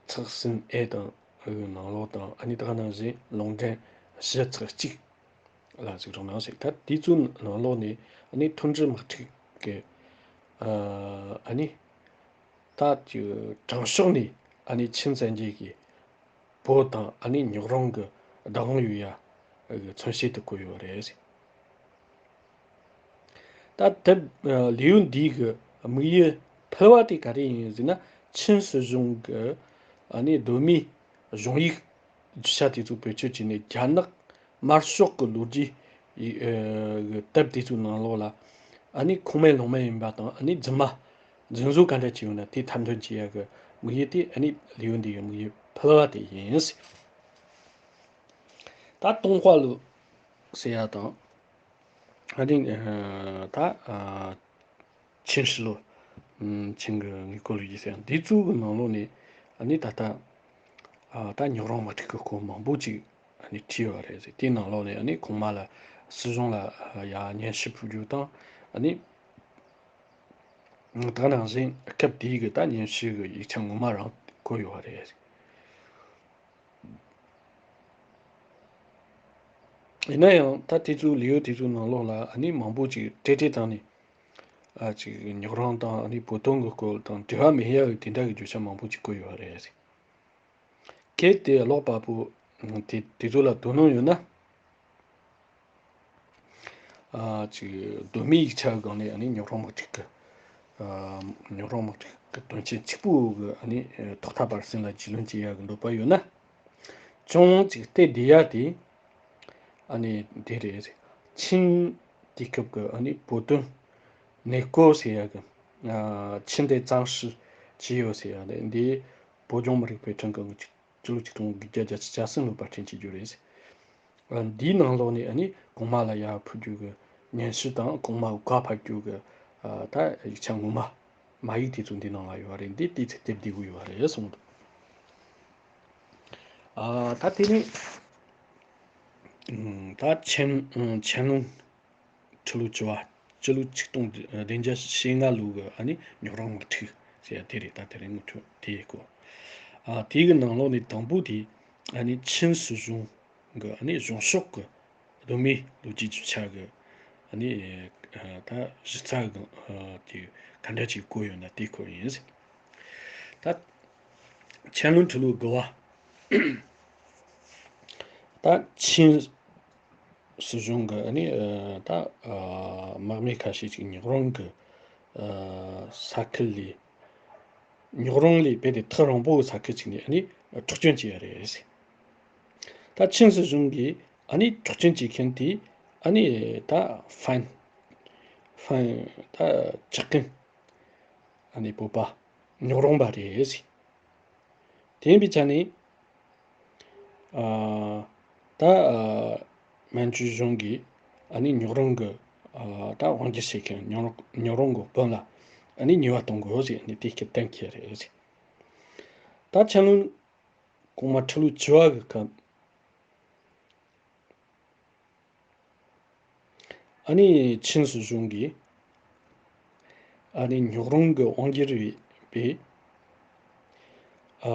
ཚེག་གསུམ་ཨེ་དང་ཨ་གི་ནང་ལོགས་དང་ཨ་ནི་ད་ག་ནང་བཞིན་ལུང་འདྲེན་བཞི་ཚེག་གཅིག་ལ་ཅིག་རང་ནང་ཞིག་ད་དེ་ཚོའི་ནང་ལོགས་ནས་ཨ་ནི་ཐོན་འབྲས་དམག་འཁྲུག་གི་ཨ་ཨ་ནི་ད་ཀྱི་དྲང་ཕྱོགས་ནས་ཨ་ནི་ཆིན་བཙན་རྒྱལ་གྱི་བོད་དང་ཨ་ནི་ཉོག་རོང་གི་བདག་དབང་ཡོད་ཡ་གི་མཚོན་བྱེད་དུ་བཀོད་ཡོད་རེད། ད་དེབ་ལེའུ་འདིའི་གི་དམིགས་ཡུལ་ཕལ་བ་དེ་ག་རེ་ཡིན་ཟེར་ན། ཆིན་སྲིད་གཞུང་གི་ཨ་ནི་གདོད་མའི་གཞུང་ཡིག་རྒྱུ་ཆ་དེ་ཚོ་བེད་སྤྱོད་བྱས་ནས་རྒྱ་ནག་དམར་ཤོག་གི་ལོ་རྒྱུས་ཡི་ཨ་གི་དེབ་དེ་ཚོའི་ནང་ལོགས་ལ་ཨ་ནི་ཁུངས་མེད་ལུང་མེད་ཡིན་པ་དང་། ཨ་ནི་རྫུན་མ་རྫུན་བཟོ་ག་འདྲ་བྱས་ཡོད་ན་དེ་ཐེར་འདོན་བྱེད་ཡ་གི་དམིགས་ཡུལ་དེ་ཨ་ནི་ལེའུ་འདི་ཡི་དམིགས་ཡུལ་ཕལ་བ་དེ་ཡིན། ད་ཏུང་ཧྭ་ལུའུ་ཟེར་ཡ་དང་། ཨ་ནི་ཨ་ད་ཨ་ཆིན་ཧྲི་ལོ། ཨམ་ཆིན་གྱི་དངུལ་སྒོར་ལོ་རྒྱུས་ཟེར་ཡ་འདི་ཚོའི་གི་ནང་ལོགས་ནས་ཨ་ནི་ད་ལྟ་ཨ་ད་ཉོག་རོང་དམག་འཁྲུག་གི་སྐོར་མང་པོ་ཅིག་ཨ་ནི་བྲིས་ཡོད་རེད་ཟེར། དེའི་ནང་ལོགས་ནས་ཨ་ནི་གོང་མ་ལ་སྲིད་གཞུང་ལ་ཡ་སྙན་ཞུ་ཕུལ་རྒྱུ་དང་། ཨ་ནི་ད་ནང་བཞིན་སྐབས་དེའི་གི་ད་སྙན་ཞུ་གི་ཡིག་ཆ་ངོ་མ་རང་བཀོད་ཡོད་རེད། ཡིན་ན་ཡང་ད་དེ་ཚོའི་ལེའུ་དེ་ཚོའི་ནང་ལོགས་ལ་ཨ་ནི་མང་པོ་ཅིག་བཀྲེས་བཀྲེས་བཏང་ནས། ཨ་ཅིག་ཉོག་རོང་དང་ཨ་ནི་བོད་དོན་གྱི་སྐོར་དང་འབྲེལ་བ་མེད་ཡ་གི་དེ་འདྲ་གི་བརྗོད་བྱ་མང་པོ་ཅིག་བཀོད་ཡོད་རེད། གལ་ཏེ་ཀློག་པ་པོ་དེ་དེ་ཚོ་ལ་དོ་སྣང་ཡོད་ན། ཨ་ཅིག་གདོད་མའི་ཡིག་ཆ་གི་སྒང་ནས་ཨ་ནི་ཉོག་རོང་དམག་འཁྲུག་གི་ཨ་ཉོག་རོང་དམག་འཁྲུག་གི་དོན་རྐྱེན་གཅིག་པུ་གི་ཨ་ནི་ཐོག་མཐའ་བར་གསུམ་ལ་རྒྱུས་ལོན་བྱེད་ཡ་གི་འདོད་པ་ཡོད་ན། ཅུང་ཅིག་བལྟས་བསྡད་ཡ་དེ་ཨ་ནི་དེ་རེད། ཆིན་དུས་སྐབས་ཀྱི་ཨ་ནི་བོད་དོན་གནས་སྐོར་ཟེར་ཡ་གི་ཨ་ཆིན་ཏེ་ཙང་ཧྲི་ཅི་ཡོ་ཟེར་ཡ་རེད། འདི་བོད་ལྗོངས་མི་རིགས་དཔེ་སྐྲུན་ཁང་གི་སྤྱི་ལོ་ཆིག་སྟོང་དགུ་བརྒྱ་བརྒྱད་ཅུ་གྱ་གསུམ་ལོ་པར་སྐྲུན་བྱེད་རྒྱུ་རེད། ཨ་འདིའི་ནང་ལོགས་ནས་ཨ་ནི་གོང་མ་ལ་ཡར་ཕུལ་རྒྱུ་གི་སྙན་ཞུ་དང་། གོང་མ་བཀའ་ཕབ་རྒྱུ་གི་ཨ་ད་ཡིག་ཆ་ངོ་མ་མ་ཡིག་དེ་ཚོ་འདི་ནང་ལ་ཡོད་རེད། འདི་ཏོག་ཙམ་བལྟས་བསྡད་དགོས་ཡོད་རེད་གསུངས་འདུག་ཨ་ད་དེ་ནས་ཨ་ད་ཆན་ཨ་ཆན་ལུང་ཁྲི་ལོ་བཅུ་བ། སྤྱི་ལོ་ཆིག་སྟོང་བདུན་བརྒྱ་ཞེ་ལྔ་ལོ་གི་ཨ་ནི་ཉོག་རོང་དམག་འཁྲུག་ཟེར་ཡ་དེ་རེད། ད་དེ་རིང་ངོ་ཐོག་དེའི་སྐོར། ཨ་དེའི་གི་ནང་ལོགས་ནས་དང་པོ་དེ་ཨ་ནི་ཆིན་སྲིད་གཞུང་གི་ཨ་ནི་གཞུང་ཕྱོགས་ཀྱི་གདོད་མའི་ལོ་རྒྱུས་རྒྱུ་ཆ་གི་ཨ་ནི་ཨ་ད་གཞི་རྩ་གི་ཨ་དེ་ག་འདྲ་ཅིག་བཀོད་ཡོད་ན་དེའི་སྐོར་ཡིན། ད་ཆན་ལུང་ཁྲི་ལོ་དགུ་བ། ད་ཆིན་སྲིད་གཞུང་གི་ཨ་ནི་ཨ་ད་ཨ་དམག་མི་ཁ་ཤས་ཅིག་ཉོག་རོང་གི་ཨ་ས་ཁུལ་ལས། ཉོག་རོང་ལས་རྦད་དེ་ཐག་རིང་པོ་གི་ས་ཁུལ་ཅིག་ནས་ཨ་ནི་འཕྲོག་བཅོམ་བྱས་ཡ་རེད། ད་ཆིན་སྲིད་གཞུང་གིས་ཨ་ནི་འཕྲོག་བཅོམ་བྱེད་མཁན་དེ་ཨ་ནི་ད་ཧྥན། ཧྥན་ད་ཇག་རྐུན། ཨ་ནི་བོད་པ་ཉོག་རོང་པ་རེད། དེ་ཡིན་པའི་ཆ་ནས་ཨ་ད་ཨ་མན་ཇུ་གཞུང་གིས་ཨ་ནི་ཉོག་རོང་གི་ཨ་ད་དབང་སྒྱུར་བྱེད་མཁན་ཉོག་རོང་ཉོག་རོང་གི་དཔོན་ལ་ཨ་ནི་ཉེས་པ་གཏོང་དགོས་ཟེར་ཨ་ནི་དེ་སྐད་གཏན་འཁེལ་རེད། ད་ཆན་ལུང་གོང་མ་ཁྲི་ལོ་བཅུ་བ་གི་སྐབས། ཨ་ནི་ཆིན་སྲིད་གཞུང་གིས་ཨ་ནི་ཉོག་རོང་གི་དབང་སྒྱུར་བའི་ཨ་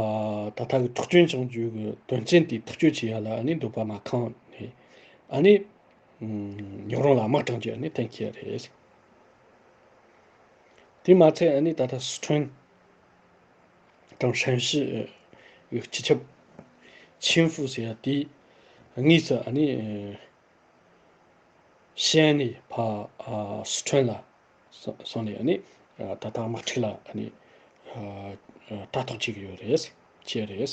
ད་ལྟ་གི་འཕྲོག་བཅོམ་བྱུང་རྒྱུ་གི་དོན་རྐྱེན་དེ་ཐག་གཅོད་བྱེད་ཡ་ལ་ཨ་ནི་འདོད་པ་མ་ཁེངས་ནས། ཨ་ནི་ཉོག་རོང་ལ་དམག་དྲངས་རྒྱུ་ཨ་ནི་གཏན་འཁེལ་རེད། དེ་མ་ཚད་ཨ་ནི་ད་ལྟ་སི་ཁྲོན་དང་ཧྲན་ཞི་གི་སྤྱི་ཁྱབ་ཆིན་ཧྥུ་ཟེར་ཡ་དེ་དངོས་སུ་ཨ་ནི་ཤན་ནས་ཕ་ཨ་སི་ཁྲོན་ལ་སོང་ནས་ཨ་ནི་ད་ལྟ་དམག་འཁྲུག་ལ་ཨ་ནི་ཨ་ལྟ་རྟོག་བྱེད་ཀྱི་ཡོད་རེད། བྱས་རེད།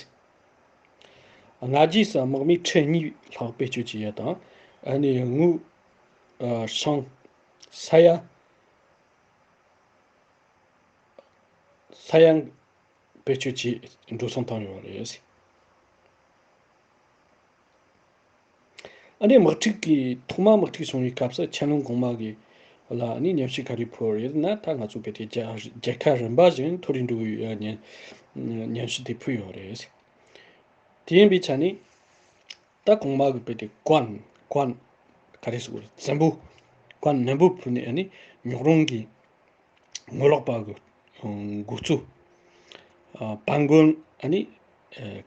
སྔ་རྗེས་སུ་དམག་མི་ཁྲི་གཉིས་ལྷག་བེད་སྤྱོད་བྱས་ཡ་དང་། ཨ་ནི་དངུལ་ཨ་ཧྲང་ས་ཡ་ས་ཡ་བེད་སྤྱོད་བྱས་འགྲོ་སོང་བཏང་ཡོད་རེད། ཨ་ནི་དམག་འཁྲུག་གི་ཐོག་མ་དམག་འཁྲུག་བྱུང་བའི་སྐབས་སུ་ཆན་ལུང་གོང་མ་གིས་ ལ་ནི་ཉམས་ཞིབ་ག་རེ་ཕུལ་བ་རེད་ན། ད་ང་ཚོ་བོད་དེ་རྒྱལ་རྒྱལ་ཁབ་རིམ་པ་བཞིན་མཐོ་རིས་འགྲོ་གི་ཡོད་ཉམས་ཉམས་ཞིབ་དེ་ཕུལ་ཡོད་རེད། དེ་ཡིན་པའི་ཆ་ནས་ད་གོང་མ་གི་བོད་དེ་ཀོན་ཀོན་ག་རེ་ཟེར་དགོས་རེད། བཙན་པོ་ཀོན་ནན་པོ་ཕུལ་ནས་ཨ་ནི་ཉོག་རོང་གི་ངོ་ལོག་པ་གི་འགོ་གཙོ་པན་གོན་ཨ་ནི་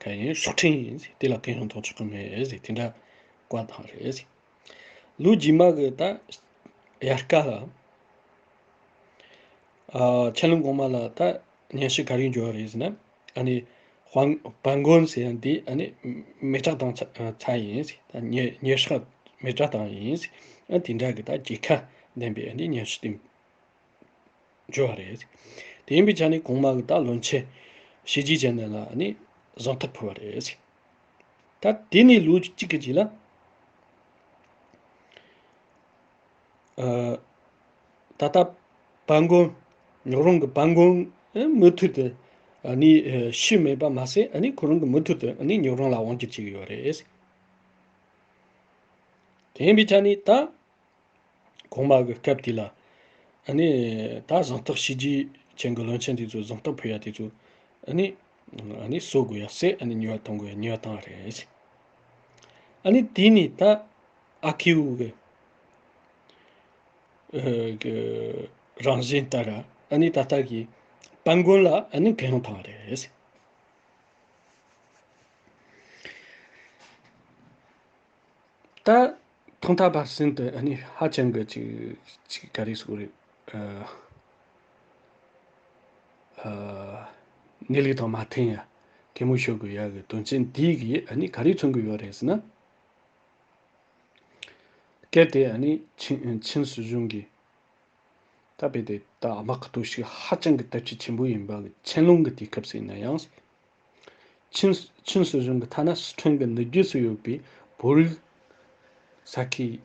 ག་ཡིན་སྲོག་ཕྲེང་ཡིན་ཟེར། དེ་ལ་གུ་ཡངས་གཏོང་ཆོག་གི་མེད་ཟེར། དེ་འདྲ་བཀའ་བཏང་རེད་ཟེར། ལོ་རྗེས་མ་གི་ད་དབྱར་ཁ་ལ་ཨ་ཆན་ལུང་གོང་མ་ལ་ད་སྙན་ཞུ་ག་རེ་འབྱོར་བ་རེད་ཟེར་ན། ཨ་ནི་ཧོང་པན་གོན་ཟེར་ཡ་འདི་ཨ་ནི་མེ་སྲེག་བཏང་ཚར་ཚར་ཡིན་ཟེར། ད་ཉེ་ཉེ་སྲེག་མེ་སྲེག་བཏང་ཡིན་ཟེར། ཨ་དེ་འདྲ་གི་ད་རྒྱལ་ཁ་ལྡན་པའི་ཨ་ནི་སྙན་ཞུ་དེ་འབྱོར་བ་རེད། དེ་ཡིན་པའི་ཆ་ནས་གོང་མ་གི་ད་བློན་ཆེན་ཞི་ཅི་ཅན་ལ་ཨ་ནི་གཟེངས་རྟགས་ཕུལ་བ་རེད། ད་དེ་ནས་ལོ་གཅིག་གི་རྗེས་ལ་ཨ་ད་ལྟ་པན་གོན་ཉོག་རོང་གི་པན་གོན་མུ་མཐུད་དུ་ཨ་ནི་ཤི་མེད་པ་མ་ཟད། ཨ་ནི་ཁོ་རང་གི་མུ་མཐུད་དུ་ཨ་ནི་ཉོག་རོང་ལ་དབང་སྒྱུར་བྱེད་ཀྱི་ཡོད་རེད། དེ་ཡིན་པའི་ཆ་ནས་ད་གོང་མ་གི་སྐབས་དེ་ལ་ཨ་ནི་ད་གཟེངས་རྟགས་ཞི་ཅི་ཅན་གི་བློན་ཆེན་དེ་ཚོ་གཟེངས་རྟགས་ཕུལ་ཡ་དེ་ཚོ་ཨ་ནི་ཨ་ནི་གསོད་དགོས་ཡ་ཟེར། ཨ་ནི་ཉེས་པ་གཏོང་དགོས་ཡ་ཉེས་པ་བཏང་བ་རེད། ཨ་ནི་དེ་ནས་ད་ཨ་ཁེའུ་གི་ཨ་གི་རང་བཞིན་ལྟར་ཨ་ནི་ད་ལྟ་གི་པན་གོན་ལ་ཨ་ནི་གུ་ཡངས་བཏང་བ་རེད། ད་ཐོག་མཐའ་བར་གསུམ་དུ་ཨ་ནི་ཧ་ཅང་གི་ཅིག་ཅིག་ག་རེ་ཟེར་དགོས་རེད། ཨ་ཨ་གནས་ལུགས་དང་མ་མཐུན་ཡ་གད་མོ་ཤོར་དགོས་ཡ་གི་དོན་ཚན་འདི་གིས་ཨ་ནི་ག་རེ་མཚོན་གི་ཡོད་རེད་ཟེར་ན། གལ་ཏེ་ཨ་ནི་ཆིན་ཆིན་སྲིད་གཞུང་གིས་ད་རྦད་དེ་ད་དམག་གི་སྟོབས་ཤུགས་ཧ་ཅང་གི་དར་ཁྱབ་ཆེན་པོ་ཡིན་པ་གི་ཆན་ལུང་གི་དུས་སྐབས་སུ་ཡིན་ན་ཡང་། ཆིན་ཆིན་སྲིད་གཞུང་གི་ཐ་ན་སི་ཁྲོན་གི་ནུབ་རྒྱུད་སུ་ཡོད་པའི་བོད་རིགས་ས་ཁུལ་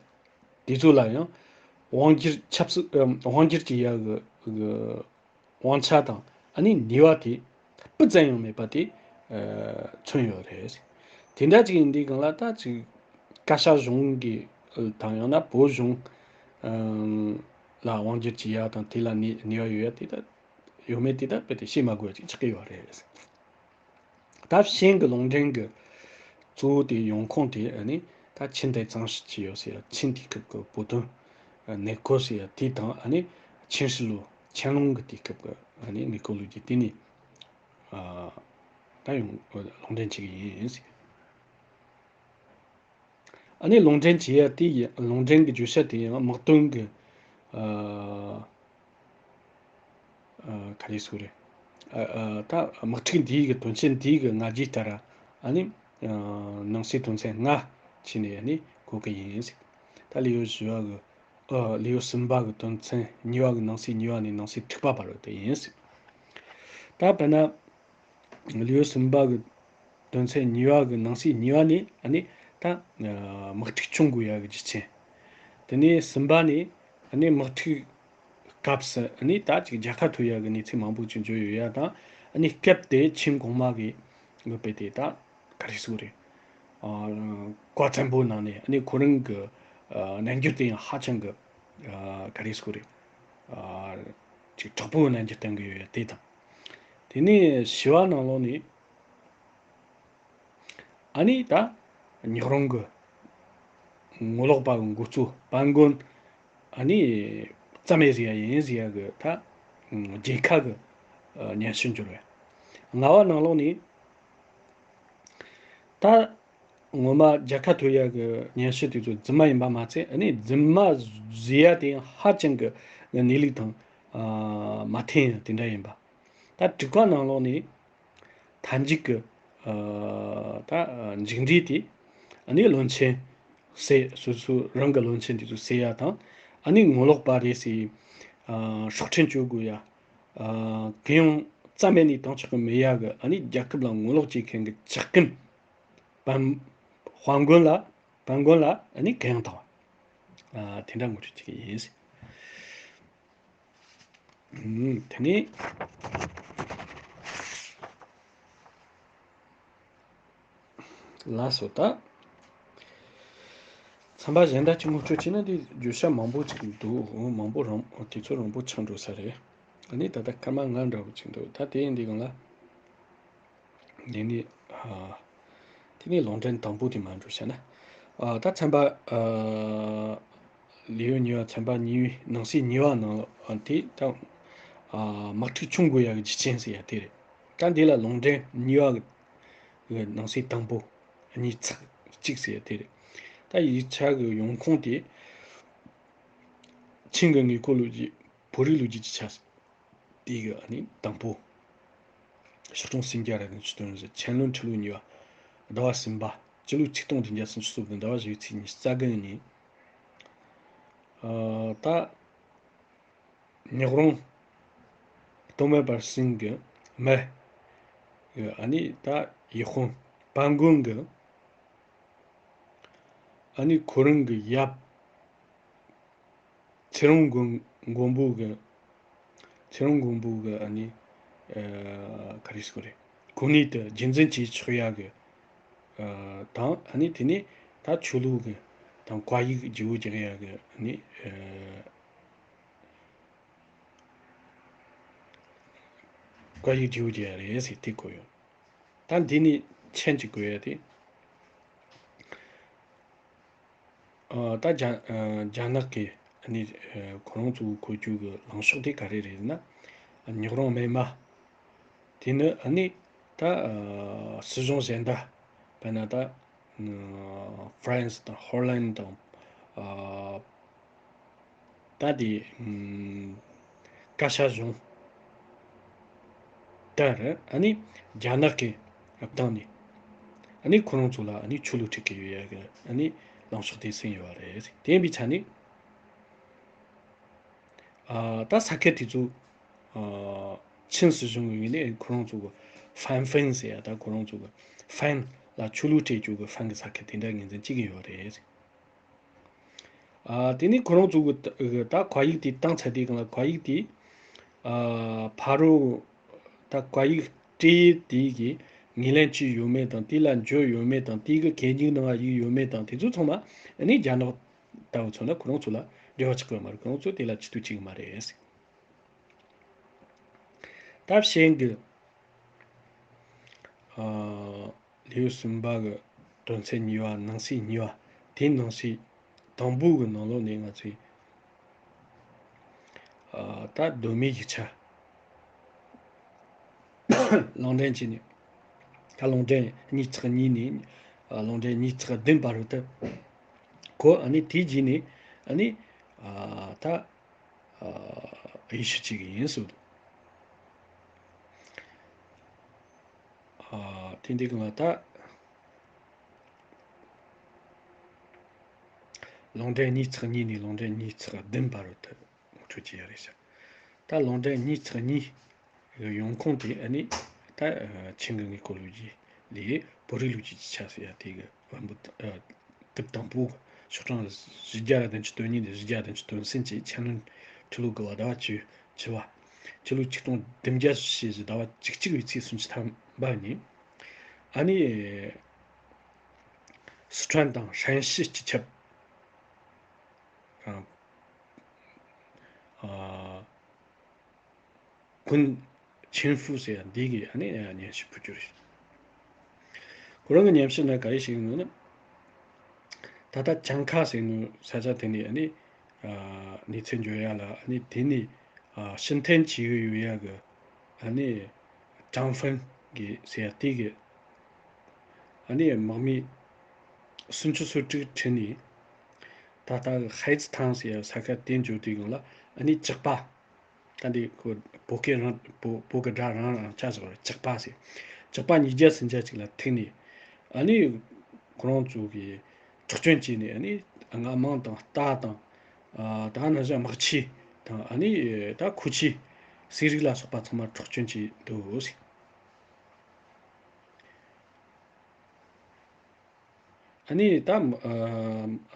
དེ་ཚོ་ལ་ཡང་དབང་སྒྱུར་ཆབ་སྲིད་ཨམ་དབང་སྒྱུར་གྱི་ཡ་གི་གི་དབང་ཆ་དང་ཨ་ནི་ནུས་པ་དེ་སྤུ་ཙམ་ཡང་མེད་པ་དེ་ཨ་མཚོན་ཡོད་རེད། དེ་འདྲ་ཅིག་ཡིན་དུས་སྒང་ལ་ད་ཅིག་བཀའ་ཤག་གཞུང་གི་དང་ཡང་ན་བོད་གཞུང་ཨམ་ལ་དབང་སྒྱུར་གྱི་ཡ་དང་དེ་ལ་ནུས་ནུས་པ་ཡོད་ཡ་དེ་ད་ཡོད་མེད་དེ་ད་རྦད་དེ་བཤད་མ་དགོས་པ་ཅིག་ཆགས་ཀྱི་ཡོད་རེད། ད་ཤན་གྱི་ལུང་འདྲེན་གྱི་གཙོ་བོ་དེ་ཡོང་ཁུངས་དེ་ཨ་ནི་ད་ཆིན་ཏེ་གཙང་ཞི་ཅི་ཡོད་ཟེར་ཡ་ཆིན་དུས་སྐབས་ཀྱི་བོད་དོན་གནས་སྐོར་ཟེར་ཡ་དེ་དང་ཨ་ནི་ཆིན་ཧྲི་ལུ་ཆན་ལུང་གི་དུས་སྐབས་ཀྱི་ཨ་ནི་གནས་སྐོར་ལོ་རྒྱུས་དེ་ནས་ཨ་ད་ཡོང་ལུང་འདྲེན་བྱེད་ཀྱི་ཡིན་ཟེར། ཨ་ནི་ལུང་འདྲེན་བྱེད་ཡ་དེ་ཡི་ལུང་འདྲེན་གྱི་བརྗོད་བྱ་དེ་ཡང་དམག་དོན་གྱི་ཨ་ཨ་ག་རེ་ཟེར་རེད། ཨ་ཨ་ད་དམག་འཁྲུག་འདིའི་གི་དོན་ཚན་འདིའི་གི་ང་རྒྱལ་ལྟར་ཨ་ནི་ཨ་ནང་གསེས་དོན་ཚན་ལྔ་ཕྱེ་ནས་ཨ་ནི་གོ་གི་ཡིན་ཟེར། ད་ལེའུ་བཞི་བ་གི་ཨ་ལེའུ་གསུམ་པ་གི་དོན་ཚན་གཉིས་པ་གི་ནང་གསེས་གཉིས་པ་ནས་ནང་གསེས་དྲུག་པ་བར་དུ་ཡིན་ཟེར། ད་དཔེར་ན། ལེའུ་གསུམ་པ་གི་དོན་ཚན་གཉིས་པ་གི་ནང་གསེས་གཉིས་པ་ནས་ཨ་ནི་ད་དམག་འཁྲུག་བྱུང་དགོས་ཡ་གི་རྒྱུ་རྐྱེན། དེ་ནས་གསུམ་པ་ནས་ཨ་ནི་དམག་འཁྲུག་སྐབས་སུ་ཨ་ནི་ད་ཅིག་རྒྱལ་ཁ་ཐོབ་ཡ་གི་གནས་ཚུལ་མང་པོ་ཅིག་འབྱོར་ཡོད་ཡ་དང་། ཨ་ནི་སྐབས་དེ་ཆིན་གོང་མ་གི་དགོས་པའི་དེ་ད་ག་རེ་ཟེར་དགོས་རེད། བཀའ་བཙན་པོ་གནང་ནས་ཨ་ནི་ཁོ་རང་གི་རྣལ་འབྱོར་དེ་ཡང་ཧ་ཅང་གི་ག་རེ་ཟེར་དགོས་རེད། ཅིག་དྲག་པོའི་རྣལ་འབྱོར་བསྟན་གི་ཡོད་ཡ་དེ་དང་། དེ་ནས་བཞི་བ་ནང་ལོགས་ནས་ཨ་ནི་ད་ཉག་རོང་གི་ངོ་ལོག་པ་གི་འགོ་གཙོ་པན་གོན་ཨ་ནི་རྩ་མེད་བཟོ་ཡ་ཡིན་ཟེར་ཡ་གི་ད་རྒྱལ་ཁ་གི་སྙན་ཞུ་འབྱོར་བས། ལྔ་བ་ནང་ལོགས་ནས་ད་ངོ་མ་རྒྱལ་ཁ་ཐོབ་ཡ་གི་སྙན་ཞུ་དེ་ཚོ་རྫུན་མ་ཡིན་པ་མ་ཚད། ཨ་ནི་རྫུན་མ་བཟོ་ཡ་དེ་ཡང་ཧ་ཅང་གི་གནས་ལུགས་དང་མ་མཐུན་ཡ་དེ་འདྲ་ཡིན་པ། ད་དྲུག་པ་ནང་ལོགས་ནས་མཐའ་མཇུག་གི་ད་མཇུག་འབྲས་དེ་ཨ་ནི་བློན་ཆེན་བསད། སོ་སོ་རང་གི་བློན་ཆེན་དེ་ཚོ་བསད་ཡ་དང་། ཨ་ནི་ངོ་ལོག་པ་རེད་ཟེར་སྲོག་ཁྲིམས་གཅོད་དགོས་ཡ། གུ་ཡངས་རྩ་མེད་ནས་བཏང་ཆོག་གི་མེད་ཡ་གི་ཨ་ནི་རྒྱལ་ཁབ་ལ་ངོ་ལོག་བྱེད་མཁན་གི་ཇག་རྐུན་པན་དཔལ་མགོན་ལ་དཔལ་མགོན་ལ་ཨ་ནི་གུ་ཡངས་བཏང་བ། དེ་འདྲ་ངོ་སྤྲོད་བྱེད་ཀྱི་ཡིན། དེ་ནས་ལགས་སོ་ད། ཚན་པ་གཞན་དག་ཅིག་ངོ་སྤྲོད་བྱས་ན་འདི་བརྗོད་བྱ་མང་པོ་ཅིག་འདུག་འོ་མང་པོ་རིང་དུས་ཚོད་རིང་པོ་ཆགས་འགྲོ་ས་རེད། ཨ་ནི་ད་ལྟ་སྐར་མ་ལྔ་འདྲ་བོ་ཅིག་འདུག་ད་དེ་ཡིན་དུས་སྒང་ལ། དེ་ནི་ཨ། དེ་ནི་ལུང་འདྲེན་དང་པོ་དེ་མར་འགྲོ་བྱས་ན། ཨ། ད་ཚན་པ་ཨ། ལེའུ་གཉིས་པ་ཚན་པ་གཉིས་པའི་ནང་གསེས་གཉིས་པ་ནང་ལ་ཨ། དེ་ད་ཨ། དམག་འཁྲུག་ཆུང་དགོས་ཡག་གི་རྒྱུ་རྐྱེན་ཟེར་ཡ་དེ་རེད། ད་འདི་ལ་ལུང་འདྲེན་གཉིས་པ་གི་ནང་གསེས་དང་པོ། གཉིས་ཚེག་གཅིག་ཟེར་དེ་རེད། ད་ཡིག་ཆ་གི་ཡོང་ཁུངས་དེ་ཆིང་གི་དངོས་པོ་ལོ་རྒྱུས། བོད་རིགས་ལོ་རྒྱུས་ཀྱི་ཆ་དེ་གི་ཨ་ནི་དང་པོ། ཕྱོགས་སྐྱོང་སུམ་བརྒྱ་ར་དང་བཅུ་བདུན་ཟེར། ཆན་ལུན་ཁྲི་ལོ་གཉིས་པ། ཟླ་བ་གསུམ་པ། སྤྱི་ལོ་ཆིག་སྟོང་བདུན་བརྒྱ་སུམ་ཅུ་སོ་བདུན་ཟླ་བ་བཞི་པའི་ཚེས་ཉི་ཤུ་རྩ་དགུ་ཉིན། ཨ། ད། ཉག་རོང་སྟོད་སྨད་བར་གསུམ་གྱི་མི་གི་ཨ་ནི་ད་ཡུལ་དཔོན་དཔལ་མགོན་གྱི་ཨ་ནི་ཁོ་རང་གི་ཡབ་ཚེ་རིང་མགོན་མགོན་པོ་གི་ཚེ་རིང་མགོན་པོ་གི་ཨ་ནི་ཨ་ག་རེ་ཟེར་དགོས་རེད། གོ་གནས་དེ་རྒྱུན་འཛིན་བྱེད་ཆོག་ཡག་གི་ཨ་དང་། ཨ་ནི་དེ་ནས་ད་ཆོས་ལུགས་ཀྱི་དང་བཀའ་ཡིག་བརྗེ་བོ་རྒྱག་ཡག་གི་ཨ་ནི་ཨ། བཀའ་ཡིག་བརྗེ་བོ་རྒྱག་ཡ་རེད་ཟེར་དེ་གོ་ཡོང་། ད་འདི་ནི་མཆན་གཅིག་དགོས་ཡ་དེ། ཨ། ད་རྒྱ་ཨ་རྒྱ་ནག་གི་ཨ་ནི་ཨ་ཁོ་རང་ཚོ་འཁོར་རྒྱུག་གི་ལངས་ཕྱོགས་དེ་ག་རེ་རེད་ན། ཉག་རོང་མེ་མ། དེ་ནི་ཨ་ནི་ད་ཨ་སྲིད་གཞུང་གཞན་དག་དཔེར་ན་ད་ཨ་ཧྥ་རན་སི་དང་ཧོ་ལན་དང་ཨ་ད་དེ་ཨ་ཀ་ཤ་གཞུང་དེར་ཨ་ནི་རྒྱ་ནག་གི་སྟེང་ནས་ཨ་ནི་ཁོ་རང་ཚོ་ལ་ཨ་ནི་ཆོས་ལུགས་ཁྲིད་ཀྱི་ཡོད་ཡ་གི་ཨ་ནི་ལངས་ཕྱོགས་དེ་ཟིན་ཡོད་རེད། དེ་ཡིན་པའི་ཆ་ནས། ཨ། ད་ས་ཁུལ་དེ་ཚོ་ཨ་ཆིན་སྲིད་གཞུང་གི་ངོས་ནས་ཁོ་རང་ཚོ་གི་ཧྥན་ཧྥིན་ཟེར་ཡ། ད་ཁོ་རང་ཚོ་གི་ཧྥན་ལ་ཆོས་ལུགས་སྤྲད་རྒྱུ་གི་ཧྥན་གི་ས་ཁུལ་དེ་འདྲ་ངོས་འཛིན་བྱེད་ཀྱི་ཡོད་རེད། ཨ། དེ་ནས་ཁོ་རང་ཚོ་གི་ད་བཀའ་ཡིག་དེ་བཏང་ཚར་དུས་སྒང་ལ་བཀའ་ཡིག་དེ་ཨ་ཕ་རོལ་ད་བཀའ་ཡིག་སྤྲད་ཡས་དེ་གི་ངོས་ལེན་བྱས་ཡོད་མེད་དང་། དེ་ལ་འཇོན་ཡོད་མེད་དང་། དེ་གི་གད་སྙིགས་ནང་ཡིག་ཡོད་མེད་དང་། དེ་ཚོ་ཚང་མ་ཨ་ནི་རྒྱ་ནག་ལྟ་བུ་ཚོ་ན་ཁོ་རང་ཚོ་ལ་འབྲེལ་བ་ཆགས་ཀྱི་ཡོད་མ་རེད། ཁོ་རང་ཚོ་དེ་ལ་ཇུས་གཏོགས་བྱེད་ཀྱི་མ་རེད། ད་ཤན་གི་ཨ་ལེའུ་གསུམ་པ་གི་དོན་ཚན་གཉིས་པ། ནང་གསེས་གཉིས་པ། དེའི་ནང་གསེས་དང་པོ་གི་ནང་ལོགས་ནས་ང་ཚོས་ཨ་ད་གདོད་མའི་ཡིག་ཆ་ལུང་འདྲེན་བྱས་ནས། ད་ལུང་འདྲེན་གཉིས་ཚེག་གཉིས་ནས་ཨ་ལུང་འདྲེན་གཉིས་ཚེག་བདུན་བར་དུ་གོ། ཨ་ནི་དེའི་རྗེས་ནས་ཨ་ནི་ཨ་ད་ཨ་དབྱེ་ཞིབ་བྱེད་ཀྱི་ཡིན་ཟེར། ཨ་དེ་འདི་གང་ལ་ད་ལུང་འདྲེན་གཉིས་ཚེག་གཉིས་ནས་ལུང་འདྲེན་གཉིས་ཚེག་བདུན་བར་དུ་ངོ་སྤྲོད་བྱེད་ཡ་རེད་ཤག་ད་ལུང་འདྲེན་གཉིས་ཚེག་གཉིས་ཡོང་ཁུངས་དེ་ཨ་ནི་ད་ཨ་ཆིང་གི་དངོས་པོ་ལོ་རྒྱུས་ལས་བོད་རིགས་ལོ་རྒྱུས་ཀྱི་ཆ་ཟེར་ཡ་དེ་གི་བམ་པོ་ཨ་དེབ་དང་པོ་ཤོག་གྲངས་བཞི་བརྒྱ་དང་བདུན་ཅུ་དོན་གཉིས་ནས་བཞི་བརྒྱ་དང་བདུན་ཅུ་དོན་གསུམ་གྱི་ཆན་ལུན་ཁྲི་ལོ་དགུ་བ་ཟླ་བ་བཅུ་བཅུ་བ། ཕྱི་ལོ་ཆིག་སྟོང་བདུན་བརྒྱ་ཞེ་བཞི་ཟླ་བ་བཅུ་གཅིག་པའི་ཚེས་སུམ་ཅུ་ཐམ་པ་ཉིན། ཨ་ནི་སི་ཁྲོན་དང་ཧྲན་ཞི་སྤྱི་ཁྱབ་ཨ་ཨ་ཀུན་ཆིན་ཧྥུ་ཟེར་ཡ་འདི་གི་ཨ་ནི་ཉན་ཞིབ་ཕུལ་རྒྱུ་རེད། ཁོ་རང་གི་ཉམས་ཞིབ་ནང་ག་རེ་བཤད་ཡོད་ན། ད་ལྟ་ཅང་ཁ་ཟེར་ནོ་ས་ཆ་དེ་ནས་ཨ་ནི་ཨ་གནས་ཚུལ་འབྱོར་ཡ་ལ། ཨ་ནི་དེ་ནས་ཨ་ཕྱིར་འཐེན་བྱེད་ཀྱི་ཡོད་ཡ་གི་ཨ་ནི་ཀྲང་ཧྥན་གི་ཟེར་ཡ་དེ་གི་ཨ་ནི་དམག་མི་སུམ་ཅུ་སོ་དྲུག་ཁྲིད་ནས། ད་ལྟ་ཧའེ་ཙི་ཐང་ཟེར་ཡ་ས་ཁུལ་དེ་འབྱོར་དུས་སྒང་ལ་ཨ་ནི་ཇག་པ། ད་འདི་ཁོ་བོད་སྐད་རང་བོད་བོད་ཀྱི་སྒྲ་རང་རང་ཆ་བཞག་པ་རེད། ཇག་པ་ཟེར། ཇག་པ་ཉིས་བརྒྱ་སུམ་བརྒྱ་ཅིག་ལ་ཐུག་ནས། ཨ་ནི་ཁོ་རང་ཚོ་གིས་འཕྲོག་བཅོམ་བྱས་ནས། ཨ་ནི་ལྔ་མང་དང་རྟ་དང་། ཨ་ད་ནང་བཞིན་དམག་ཆས་དང་། ཨ་ནི་ད་མཁོ་ཆས་ཟས་རིགས་ལ་སོགས་པ་ཚང་མ་འཕྲོག་བཅོམ་བྱས་འདུག་ཟེར། ཨ་ནི་ད་ཨ་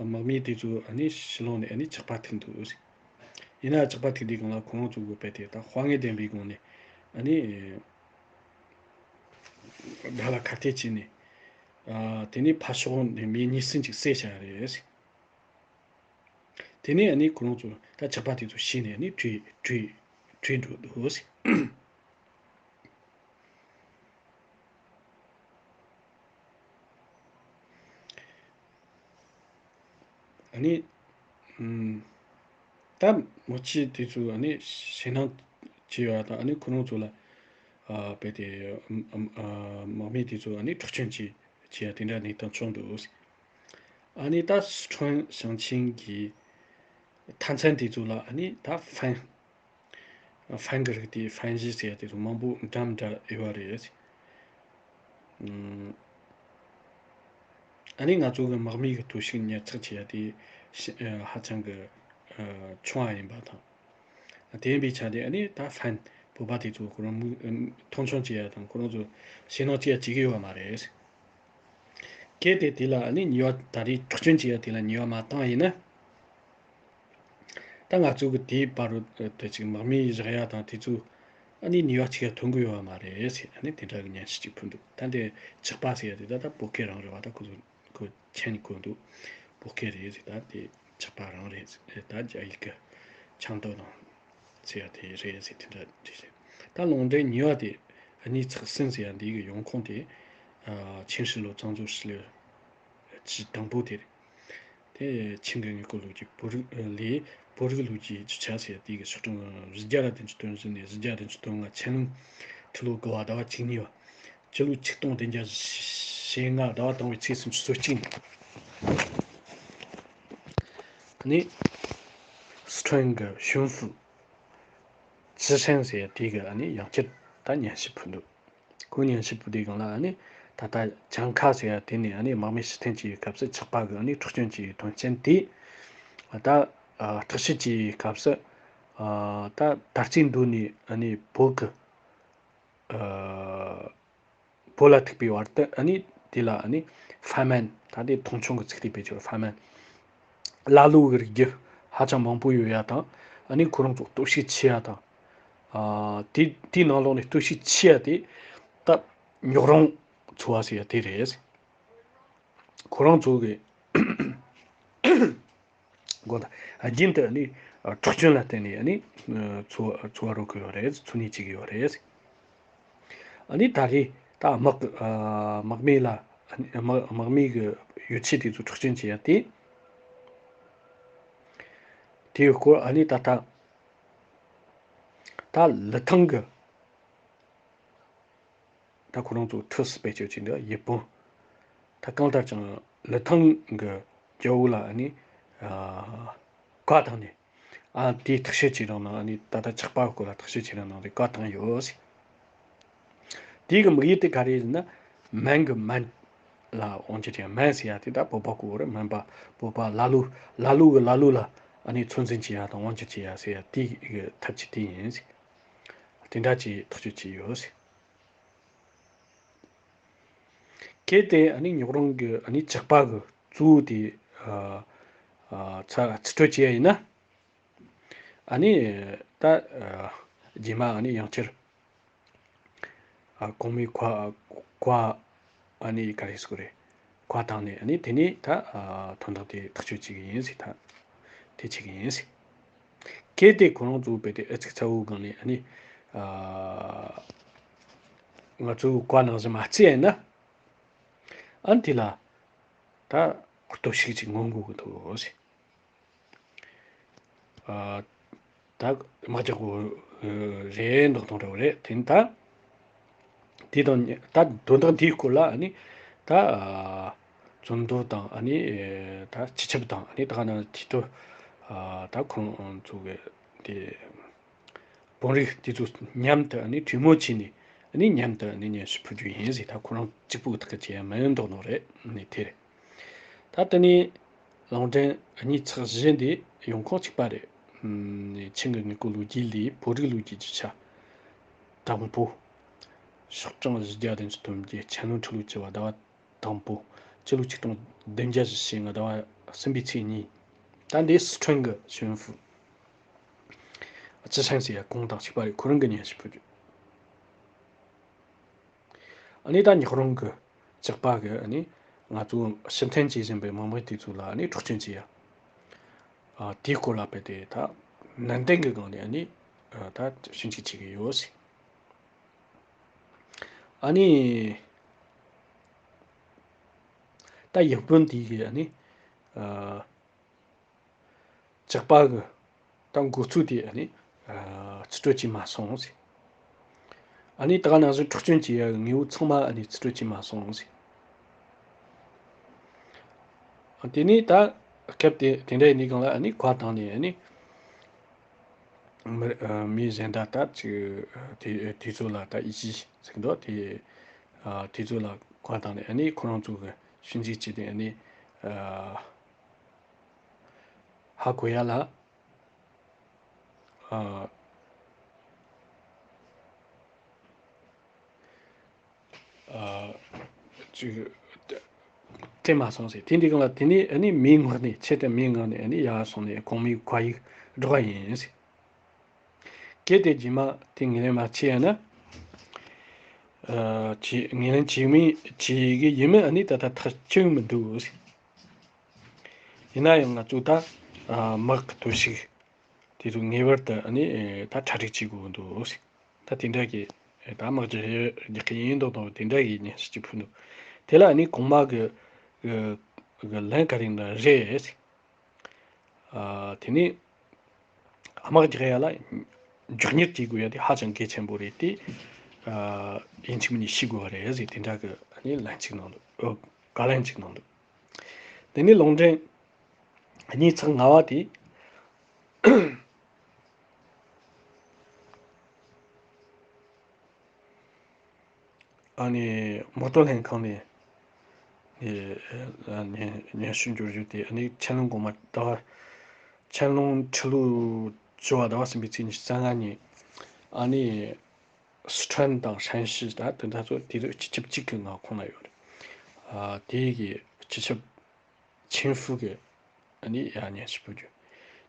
དམག་མི་དེ་ཚོ་ཨ་ནི་ཕྱི་ལོགས་ནས་ཨ་ནི་ཇག་པ་ཐུག་འདུག་ཟེར། ཡིན་ན་ཇག་པ་ཐུག་དུས་སྒང་ལ་ཁོ་རང་ཚོ་གིས་རྦད་དེ་ད་དཔའ་ངར་ལྡན་པའི་སྒོ་ནས་ཨ་ནི་དགྲ་ལ་ཁ་གཏད་བྱས་ནས། ཨ་དེ་ནས་ཕར་ཕྱོགས་ནས་མི་གཉིས་གསུམ་ཅིག་བསད་བཞག་རེད་ཟེར། དེ་ནས་ཨ་ནི་ཁོ་རང་ཚོ་ད་ཇག་པ་དེ་ཚོ་ཤེས་ནས་ཨ་ནི་བྲོས་བྲོས་བྲོས་འགྲོ་འདུག་ཟེར། ཨ་ནི། ཨམ། ད་མི་གཅིག་དེ་ཚོ་ཨ་ནི་ཞེད་སྣང་བྱས་པ་དང་ཨ་ནི་ཁོ་རང་ཚོ་ལ། ཨ། རྦད་དེ། ཨམ། ཨམ། ཨ། དམག་མི་དེ་ཚོ་ཨ་ནི་འཕྲོག་བཅོམ་བྱས་བྱས་ཡ་དེ་འདྲ་གནས་སྟངས་བྱུང་འདུག། ཨ་ནི་ད་སི་ཁྲོན་ཞིང་ཆེན་གྱི་མཐའ་མཚམས་དེ་ཚོ་ལ་ཨ་ནི་ད་ཧྥན། ཧྥན་གྱི་རིགས་དེ་ཧྥན་ཞི་ཟེར་ཡ་དེ་ཚོ་མང་པོ་འགྲམ་འདྲ་ཡོད་པ་རེད། ཨམ། ཨ་ནི་ང་ཚོ་གི་དམག་མི་གི་གཏོར་བཤིག་ཉར་ཚགས་བྱེད་ཡ་དེ་ཤི། ཨ། ཧ་ཅང་གི། ཨ། ཆུང་བ་ཡིན་པ་དང་། དེ་ཡིན་པའི་ཆ་དེ་ཨ་ནི་ད་ཧྥན་བོད་པ་དེ་ཚོ་ཁོ་རང་མཐོང་ཆུང་བྱེད་ཡ་དང་ཁོ་རང་ཚོ་ཞེད་སྣང་སྐྱེ་ཡ་བྱེད་ཀྱི་ཡོད་པ་མ་རེད། གལ་ཏེ་དེ་ལ་ཨ་ནི་ཉེས་པ་ད་རེས་འཕྲོག་བཅོམ་བྱེད་ཡ་དེ་ལ་ཉེས་པ་མ་བཏང་ཡིན་ན། ད་ང་ཚོ་གི་དེའི་བར་དུ་ཅིག་དམག་མི་བཞག་ཡ་དང་དེ་ཚོ་ཨ་ནི་ནུས་པ་ཅིག་ཐོན་གི་ཡོད་པ་མ་རེད་ཟེར་ཨ་ནི་དེ་འདྲ་གི་སྙན་ཞུ་ཅིག་ཕུལ་འདུག། ད་འདི་ཇག་པ་ཟེར་ཡ་དེ་ད་ད་བོད་སྐད་རང་རེད་བ། ད་ཁོ་ཚོ་ཁོ་མཁྱེན་གོ་འདུག། བོད་སྐད་རེད་ཟེར། ད་དེ་ཇག་པ་རང་རེད་ཟེར། ད་རྒྱ་ཡིག་གི་ཆང་ཏོ་དང་ཟེར་ཡ་དེ་རེད་ཟེར། དེ་འདྲ་རེད་ཟེར། ད་ལུང་འདྲེན་ཉེས་པ་དེ་ཨ་ནི་ཚེག་སུན་ཟེར་ཡ་འདི་གི་ཡོང་ཁུངས་དེ། ཨ། ཆིན་ཧྲི་ལོ་གཙང་བཟོ་ཧྲི་ལོ་ཅི་དང་པོ་དེ་རེད། དེ་ཆིང་གི་དངུལ་རྐུ་ལོ་རྒྱུས་བོད་རིགས་ལས་བོད་རིགས་ལོ་རྒྱུས་ཀྱི་ཆ་ཟེར་དེ་གི་ཤོག་གྲངས་བཞི་བརྒྱ་དང་བདུན་ཅུ་དོན་བཞི་ནས་བཞི་བརྒྱ་དང་བདུན་ཅུ་དོན་ལྔ། ཆན་ལུང་ཁྲི་ལོ་དགུ་བ་ཟླ་བ་བཅུ་གཉིས་པ། སྤྱི་ལོ་ཆིག་སྟོང་བདུན་བརྒྱ་ཞེ་ལྔ་ཟླ་བ་དང་པོའི་ཚེས་སུམ་ཅུ་སོ་གཅིག་ཉིན། ནི་སི་ཁྲོན་གྱི་ཞུན་ཧྥུ་ཅི་ཧྲན་ཟེར་དེ་གི་ཨ་ནི་ཡང་བསྐྱར་ད་སྙན་ཞུ་ཕུལ་འདུག། ཁོ་སྙན་ཞུ་ཕུལ་དུས་སྒང་ལ་ཨ་ནི་ད་ལྟ་ཇང་ཁ་ཟེར་ཡ་དེ་ནས་ཨ་ནི་དམག་མི་ཕྱིར་འཐེན་བྱེད་པའི་སྐབས་སུ་ཇག་པ་གིས་ཨ་ནི་འཕྲོག་བཅོམ་བྱས་པའི་དོན་རྐྱེན་དེ། ད་ཨ་བརྟག་དཔྱད་བྱེད་པའི་སྐབས་སུ། ཨ་ད་ད་རྩིས་འདུག་ནས་ཨ་ནི་བོད་གི། ཨ་བོད་ལ་ཐུག་པའི་བར་དུ་ཨ་ནི་དེ་ལ་ཨ་ནི་ཧྥ་མན། ད་དེ་མཐོང་ཆུང་གི་ཚིག་དེ་བེད་སྤྱོད། ཧྥ་མན། ལ་ལུ་གི་རིགས་རྒྱུད་ཧ་ཅང་མང་པོ་ཡོད་ཡ་དང་། ཨ་ནི་ཁོ་རང་ཚོ་གཏོར་བཤིག་བྱེད་ཡ་དང་། ཨ་དེ་དེའི་ནང་ལོགས་ནས་གཏོར་བཤིག་བྱེད་ཡ་དེ་ད་ཉོག་རོང་ཚོ་བ་ཟེར་ཡ་དེ་རེད། ཁོ་རང་ཚོ་གི་དགོན་དང་རྒྱུན་དུ་ནི་འཕྲོག་བཅོམ་ལ་བརྟེན་ནས་ནི་འཚོ་འཚོ་བ་རོལ་གི་ཡོད་རེད། འཚོ་གནས་བྱེད་ཀྱི་ཡོད་རེད། ཨ་ནི་ད་རེས་ད་དམག་དམག་མི་ལ་དམག་དམག་མི་གི་ཡོ་ཆས་དེ་ཚོ་འཕྲོག་བཅོམ་བྱེད་ཡ་དེ། དེའི་སྐོར་ཨ་ནི་ད་ལྟ་ད་ལི་ཐང་གི། ད་ཁོ་རང་ཚོ་ཁྲུས་བེད་སྤྱོད་བྱས་འདུག་ཡིད་བུམ། ད་གང་ལྟར་ཀྱང་ལི་ཐང་གི་རྒྱལ་པོ་ལ་ནི་ཨ་བཀའ་བཏང་ནས། ཨ་དེའི་ཐག་གཅོད་བྱེད་རང་ནང་ནི་ད་ལྟ་ཇག་པ་སྐོར་ལ་ཐག་གཅོད་བྱེད་རང་ནང་རེ་བཀའ་བཏང་ཡོད་ཟེར། དེའི་གི་དམིགས་ཡུལ་དེ་ག་རེ་ཡིན་ན། མན་གི་མན་ལ་དབང་སྒྱུར་བྱེད་ཡ། མན་ཟེར་ཡ་དེ་ད་བོད་པ་གོ་རེད། མན་པ་བོད་པ་ལ་ལུ་ལ་ལུ་གི་ལ་ལུ་ལ་ཨ་ནི་ཚོད་འཛིན་བྱེད་ཡ་དང་དབང་སྒྱུར་བྱེད་ཡ་ཟེར་ཡ་དེའི་གི་ཐབས་ཇུས་དེ་ཡིན་ཟེར། དེ་འདྲ་ཅིག་ཐག་གཅོད་བྱས་ཡོད། གལ་ཏེ་ཨ་ནི་ཉོག་རོང་གི་ཨ་ནི་ཇག་པ་གི་གཙོ་བོ་དེ་ཨ་ཨ་ཚ་ཚུད་སྤྲོད་བྱས་ཡ་ཡིན་ན། ཨ་ནི་ད་ཨ་རྗེས་མ་ཨ་ནི་ཡང་བསྐྱར་ཨ་གོང་མའི་བཀའ་བཀའ་ཨ་ནི་ག་རེ་ཟེར་དགོས་རེད། བཀའ་བཏང་ནས་ཨ་ནི་དེ་ནས་ད་ཨ་དོན་དག་དེ་ཐག་གཅོད་བྱེད་ཀྱི་ཡིན་ཟེར། ད་དེ་བྱེད་ཀྱི་ཡིན་ཟེར། གལ་ཏེ་ཁོ་རང་ཚོ་རྦད་དེ་ཨུ་ཚུགས་ཚ་བོའི་སྒང་ནས་ཨ་ནི་ཨ་ང་ཚོའི་བཀའ་ནང་བཞིན་མ་བརྩིས་ཡིན་ན། ཨ་ནི་དེ་ལ་ད་གཏོར་བཤིག་ཅིག་མངོན་དགོས་ཀྱི་འདུག་ཟེར། ཨ་ད་དམག་རྒྱག་དགོས་རེད་མདོག་མདོག་འདྲ་བོ་རེད། དེ་ནི་ད་དེ་དང་ད་དོན་དག་འདིའི་སྐོར་ལ་ནི་ད་ཨ་བཙོན་དོར་དང་ཨ་ནི་ད་སྤྱི་ཁྱབ་དང་ཨ་ནི་ད་ག་ནང་ཐིག་ཏུ་ཨ་ད་ཁོང་ཚོ་གི་དེ་དཔོན་རིགས་དེ་ཚོ་མཉམ་དུ་ཨ་ནི་གྲོས་མོལ་བྱས་ནས་ཨ་ནི་མཉམ་དུ་ཨ་ནི་སྙན་ཞུ་ཕུལ་རྒྱུ་ཡིན་ཟེར། ད་ཁོ་རང་གཅིག་པུ་གི་ཐག་གི་བྱས་མིན་མདོག་མདོག་རེད། ནི་དེ་རེད། ད་དེ་ནས་ལུང་འདྲེན་གཉིས་ཚེག་བཞི་འདི་ཡོང་ཁུངས་གཅིག་པ་རེད། ཨམ་ཆིང་གི་དངུལ་རྐུ་ལོ་རྒྱུས་ལས་བོད་རིགས་ལོ་རྒྱུས་ཀྱི་ཆ་དང་པོ། ཤོག་གྲངས་བཞི་བརྒྱ་དང་བཅུ་དོན་བརྒྱད། ཆན་ལུང་ཁྲི་ལོ་བཅུ་བ་ཟླ་བ་དང་པོ། སྤྱི་ལོ་ཆིག་སྟོང་བདུན་བརྒྱ་བཞི་བཅུ་ཞེ་ལྔ་ཟླ་བ་གསུམ་པའི་ཚེས་གཉིས། ད་འདི་སི་ཁྲོན་གྱི་ཞུན་ཧྥུ་ཅི་ཧྲན་ཟེར་ཡ་ཁོང་དང་གཅིག་པ་རེད། ཁོ་རང་གི་སྙན་ཞུ་ཕུལ་རྒྱུ། ཨ་ནི་ད་ཉག་རོང་གི་ཇག་པ་གི་ཨ་ནི་ང་ཚོ་ཕྱིར་འཐེན་བྱེད་བཞིན་པའི་དམག་མི་དེ་ཚོ་ལ་ཨ་ནི་འཕྲོག་བཅོམ་བྱས་ཡ། ཨ་དེའི་སྐོར་ལ་དཔེ་དེ་ད་ནན་ཏན་གྱི་སྒང་ནས་ཨ་ནི་ཨ་ད་ཞིབ་འཇུག་བྱེད་ཀྱི་ཡོད་ཟེར། ཨ་ནི་ད་ཡང་དཔོན་དེ་གིས་ཨ་ནི་ཨ་ཇག་པ་གི་ད་འགོ་ཚུགས་དེ་ཨ་ནི་ཨ་རྩིས་སྤྲོད་བྱས་མ་སོང་ཟེར། ཨ་ནི་ད་ག་ནང་བཞིན་འཕྲོག་བཅོམ་བྱེད་ཡ་གི་དངོས་པོ་ཚང་མ་ཨ་ནི་རྩིས་སྤྲོད་བྱས་མ་སོང་ཟེར། དེ་ནས་ད་སྐབས་དེ་དེ་འདྲ་ཡིན་དུས་སྒང་ལ་ཨ་ནི་གོ་བ་བཏང་ནས་ཨ་ནི་མི་ཨ་མི་གཞན་དག་ད་ཅིག་དེ་དེ་ཚོ་ལ་ད་ཡིད་ཆེས་ཟེར་གི་འདུག་དེ་ཨ་དེ་ཚོ་ལ་གོ་བ་བཏང་ནས་ཨ་ནི་ཁོ་རང་ཚོ་གི་ཞིབ་འཇུག་བྱས་ཏེ་ཨ་ནི་ཨ་ཧ་གོ་ཡ་ལ། ཨ་ཨ་ཅིག་སྤྲད་མ་སོང་ཟེར། དེ་འདི་གང་ལ་དེ་ནས་ཨ་ནི་མིའི་ངག་ནས་ཆེད་དུ་མིའི་ངག་ནས་ཨ་ནི་ཡར་སོང་ནས་གོང་མའི་བཀའ་ཡིག་སྒྲོག་པ་ཡིན་ཟེར། གལ་ཏེ་རྗེས་མ་དེ་ངོས་ལེན་མ་བྱས་ཡ་ན། ཨ་ཅི་ངོས་ལེན་བྱེད་མིན་བྱེད་གི་ཡིན་མིན་ཨ་ནི་ད་ལྟ་ཐག་ཆོད་མི་འདུག་ཟེར། ཡིན་ན་ཡང་ང་ཚོ་ད་ཨ་དམག་གི་སྟོབས་ཤུགས་དེ་ཚོ་ངེས་པར་དུ་ཨ་ནི་ཨེ་ད་གྲ་སྒྲིག་བྱེད་དགོས་འདུག་ཟེར། ད་དེ་འདྲ་གི་ཨེ་ད་དམག་རྒྱག་རྒྱག་གི་ཡིན་མདོག་མདོག་དེ་འདྲ་གི་སྙན་ཞུ་ཅིག་ཕུལ་འདུག་དེ་ལ་ཨ་ནི་གོང་མ་གི་གི་གི་ལན་ག་རེ་འདྲ་རེད་ཟེར། ཨ་དེ་ནས་དམག་རྒྱག་ཡ་ལ་མགྱོགས་གཉེར་བྱེད་དགོས་ཡ་དེ་ཧ་ཅང་གལ་ཆེན་པོ་རེད་དེ། ཨ་ཡིན་གཅིག་མིན་གཉིས་ཤེས་དགོས་པ་རེད་ཟེར། དེ་འདྲ་གི་ཨ་ནི་ལན་གཅིག་གནང་འདུག་ཨོ། བཀའ་ལན་གཅིག་གནང་འདུག་དེ་ནས་ལུང་འདྲེན་གཉིས་ཚེག་ལྔ་པ་དེ། ཨ་ནི་དམག་དོན་ལྷན་ཁང་ནས་ཨ་ནི་སྙན་སྙན་ཞུ་འབྱོར་རྒྱུ་དེ། ཨ་ནི་ཆན་ལུང་གོང་མ་ཟླ་བ། ཆན་ལུང་ཁྲི་ལོ་བཅུ་བ་ཟླ་བ་གསུམ་པའི་ཚེས་ཉི་ཤུ་རྩ་ལྔ་ཉིན་ཨ་ནི་སི་ཁྲོན་དང་ཧྲན་ཤི་ད་དེ་འདྲ་ཚོ་དུས་རབས་བཅུ་གཅིག་གི་མངའ་ཁོངས་ན་ཡོད་རེད། ཨ་དེ་གི་སྤྱི་ཁྱབ་ཆིན་ཧྥུ་གི་ཨ་ནི་ཡར་སྙན་ཞུ་ཕུལ་རྒྱུ།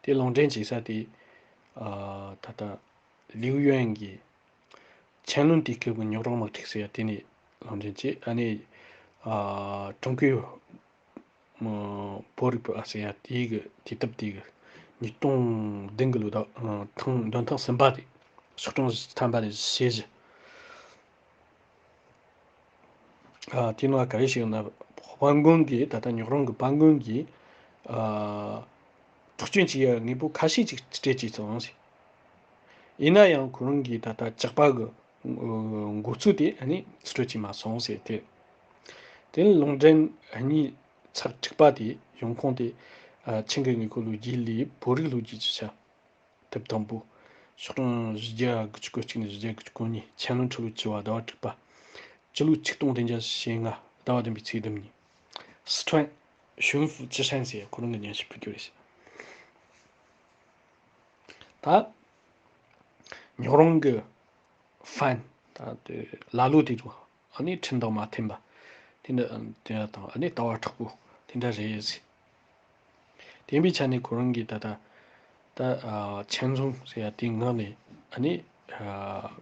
དེ་ལུང་འདྲེན་བྱེད་ས་དེ་ཨ་ད་ལྟ་ལིའུ་ཡོན་གྱི་ཆན་ལུང་དུས་སྐབས་ཀྱི་རྙོག་རོང་དམག་འཁྲུག་ཟེར་ཡ་དེ་ནས་ལུང་འདྲེན་བྱས། ཨ་ནི་ཨ་ཀྲུང་གོའི་བོད་རིག་པ་ཟེར་ཡ་དེའི་གི་དུས་སྟབས་དེ་གི་ཉིས་སྟོང་བདུན་གི་ལོ་ཟླ་ཐེངས་འདོན་ཐེངས་གསུམ་པ་དེ། ཤོག་གྲངས་བཞི་ཐམ་པ་ནས་བཞི་བཞི། ཨ་དེ་ནང་ག་རེ་ཞིག་ན་དཔལ་མགོན་གྱིས་ད་ལྟ་རྙོག་རོང་གི་དཔལ་མགོན་གྱིས་ཨ་འཕྲོག་བཅོམ་བྱེད་ཡ་དངོས་པོ་ཁ་ཤས་ཅིག་སྤྲད་ཅིག་སོང་ཟེར། ཡིན་ན་ཡང་ཁོ་རང་གིས་ད་ལྟ་ཇག་པ་གི་འགོ་ཚུགས་དེ་ཨ་ནི་རྩིས་སྤྲོད་བྱས་མ་སོང་ཟེར་ཏེ། དེ་ནས་ལུང་འདྲེན་གཉིས་ཚེག་དྲུག་པ་དེ་ཡོང་ཁུངས་དེ་ཨ་ཆིང་གི་དངོས་པོ་ལོ་རྒྱུས་ལས་བོད་རིགས་ལོ་རྒྱུས་ཀྱི་ཆ། དེབ་དང་པོ། ཤོག་གྲངས་བཞི་བརྒྱ་དགུ་བཅུ་གོ་གཅིག་ནས་བཞི་བརྒྱ་དགུ་བཅུ་གོ་གཉིས། ཆན་ལུང་ཁྲི་ལོ་བཅུ་བ་ཟླ་བ་དྲུག་པ། སྤྱི་ལོ་ཆིག་སྟོང་བདུན་བརྒྱ་ཞེ་ལྔ་ཟླ་བ་བདུན་པའི་ཚེས་བདུན་ཉིན། སི་ཁྲོན་ཞུན་ཧྥུ་ཅི་ཧྲན་ཟེར་ཁོ་རང་གི་སྙན་ཞུ་ཕུལ་རྒྱུ་རེད། ད་རྙོག་རོང་གི་ཧྥན། ད་དེ་ལ་ལོ་དེ་ཚོ་ཨ་ནི་ཁྲིམས་དང་མ་མཐུན་པ་དེ་འདྲ་དེ་འདྲ་དང་ཨ་ནི་ལྟ་བ་མཁྲེགས་པོ་དེ་འདྲ་རེད་ཟེར། དེ་ཡིན་པའི་ཆ་ནས་ཁོ་རང་གིས་ད་ལྟ་ད་ཨ་ཆན་རྫོང་ཟེར་ཡ་དེའི་ངག་ནས་ཨ་ནི་ཨ་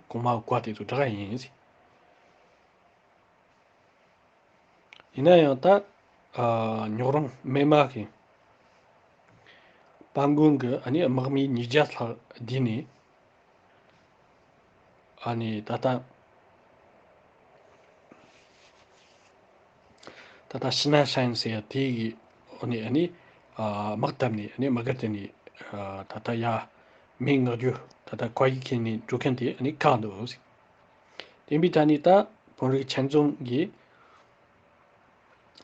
གོང་མ་བཀའ་དེ་ཚོ་བསྒྲགས་ཡ་ཡིན་ཟེར། ཡིན་ན་ཡང་ད་ཨ་རྙོག་རོང་སྨད་མ་གི་དཔལ་མགོན་གྱི་ཨ་ནི་དམག་མི་ཉིས་བརྒྱ་ལྷག་བསྡུས་ནས། ཨ་ནི་ད་ལྟ་ད་ལྟ་ཤི་ན་ཧྲན་ཟེར་ཡ་དེ་གི་འོག་ནས་ཨ་ནི་ཨ་དམག་བཏབ་ནས་ཨ་ནི་དམག་སྒར་དེ་ནས་ཨ་ད་ལྟ་ཡ་མི་མངགས་རྒྱུ་ད་ལྟ་བཀའ་ཡིག་ཁྱེར་ནས་འགྲོ་མཁན་དེ་ཨ་ནི་བཀག་འདུག་ཟེར། དེ་འབའི་ད་ནི་ད་བོན་རིགས་ཆན་རྫོང་གིས་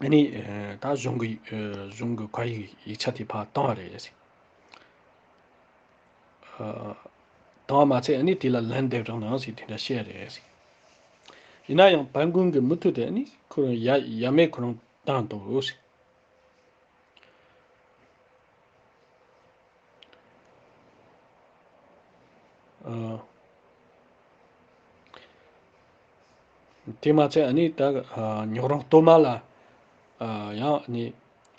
ཨ་ནི་ཨ་ད་གཞུང་གི་ཨ་གཞུང་གི་བཀའ་ཡིག་ཡིག་ཆ་དེ་ཕར་བཏང་བ་རེད་ཟེར། ཨ་བཏང་བ་མ་ཚད་ཨ་ནི་དེ་ལ་ལན་འདེབས་རོགས་གནང་ཟེར་དེ་འདྲ་བཤད་རེད་ཟེར། ཡིན་ན་ཡང་དཔལ་མགོན་གྱི་མུ་མཐུད་དེ་ཨ་ནི་ཁོ་རང་ཡ་ཡ་མེད་ཁོ་རང་བཏང་འདུག་ཟེར། ཨ་དེ་མ་ཚད་ཨ་ནི་ད་ཨ་རྙོག་རོང་སྟོད་མ་ལ་ཨ་ཡང་ཨ་ནི་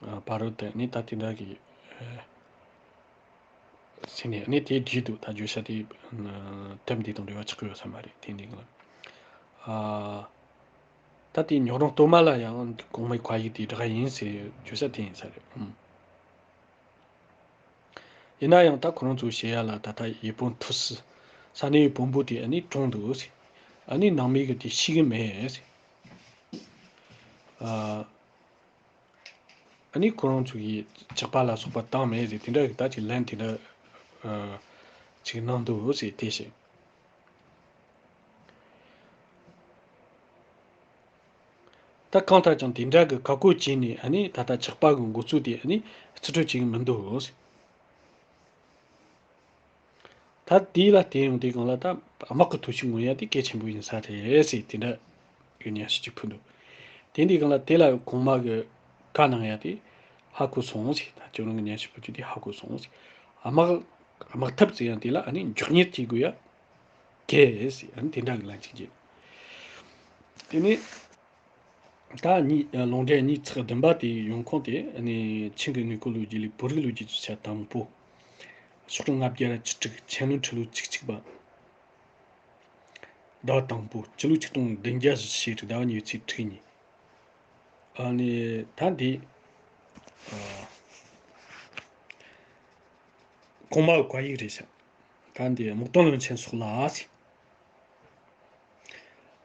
ཨ་བར་དུ་ཨ་ནི་ད་དེ་འདྲ་གི་ཨ་ཟེར་ནས་ཨ་ནི་དེ་བྲིས་འདུག་ད་བརྗོད་བྱ་དེ་ཨ་དེབ་འདི་དང་འབྲེལ་བ་ཆགས་ཀྱི་ཡོད་ས་མ་རེད་དེ་འདི་གི་ལ། ཨ་ད་དེ་རྙོག་རོང་སྟོད་མ་ལ་ཡང་གོང་མའི་བཀའ་ཡིག་དེ་བསྒྲགས་ཡིན་ཟེར་བརྗོད་བྱ་དེ་ཡིན་ས་རེད། ཨུམ། ཡིན་ན་ཡང་ད་ཁོ་རང་ཚོ་བཤད་ཡ་ལ་ད་ལྟ་ཡེ་བོན་ཐུ་སི་ས་གནས་བོན་པོ་དེ་ཨ་ནི་གྲོངས་འདུག་ཟེར། ཨ་ནི་ནང་མི་གི་དེ་ཤི་གི་མེད་ཟེར། ཨ་ནི་ཁོ་རང་ཚོ་གི་ཇག་པ་ལ་སོགས་པ་བཏང་མེད་ཟེར། དེ་འདྲ་གི་ད་ཅིག་ལན་དེ་འདྲ་ཅིག་གནང་འདུག་ཟེར་དེ་བཤད། ད་གང་ལྟར་ཀྱང་དེ་འདྲ་གི་བཀའ་བཀོད་བྱས་ནས་ཨ་ནི་ད་ལྟ་ཇག་པ་གི་འགོ་གཙོ་དེ་ཨ་ནི་རྩིས་སྤྲོད་བྱེད་ཀྱི་མི་འདུག་ཟེར། ད་དེ་ལ་བལྟས་ཡོང་དུས་སྒང་ལ་ད་དམག་གི་ཐོ་གཞུང་ངོ་ཡ་དེ་གལ་ཆེན་པོ་ཡིན་ས་རེད་ཟེར་དེ་འདྲ་གི་སྙན་ཞུ་ཅིག་ཕུལ་འདུག་དེ་འདི་སྒང་ལ་དེ་ལ་གོང་མ་གི་བཀའ་གནང་ཡ་དེ་ཧ་གོ་སོང་ཟེར། ད་ཁྱོད་རང་གི་སྙན་ཞུ་ཕུལ་རྒྱུ་དེ་ཧ་གོ་སོང་ཟེར། དམག་དམག་འཐབ་ཟེར་ཡང་དེ་ལ་ཨ་ནི་མགྱོགས་གཉེར་བྱེད་དགོས་ཡ་གལ་ཟེར། ཨ་ནི་དེ་འདྲ་གི་ལན་ཅིག་བརྒྱབ། དེ་ནས། ད་གཉིས། ལུང་འདྲེན་གཉིས་ཚེག་བདུན་པ་དེའི་ཡོང་ཁུངས་དེ་ནི་ཆིང་གི་དངོས་པོའི་ལོ་རྒྱུས་ལས་བོད་རིགས་ལོ་རྒྱུས་ཀྱི་ཆ་དང་པོ། སོ་སོ་ལྔ་བརྒྱ་བཅུ་དྲུག་ཆན་ལུང་ཁྲི་ལོ་བཅུ་གཅིག་པ། ཟླ་བ་དང་པོ་སྤྱི་ལོ་ཆིག་སྟོང་བདུན་བརྒྱ་བཞི་བཅུ་ཞེ་དྲུག་ཟླ་བ་གཉིས་པའི་ཚེས་དྲུག་ཉིན། ཨ་ནི་ད་འདི་ཨ་གོང་མ་བཀའ་ཡིག་རེད་ཤག་ད་འདི་སྨུག་སྟོང་བློན་ཆེན་སོགས་ལ་ཟེར།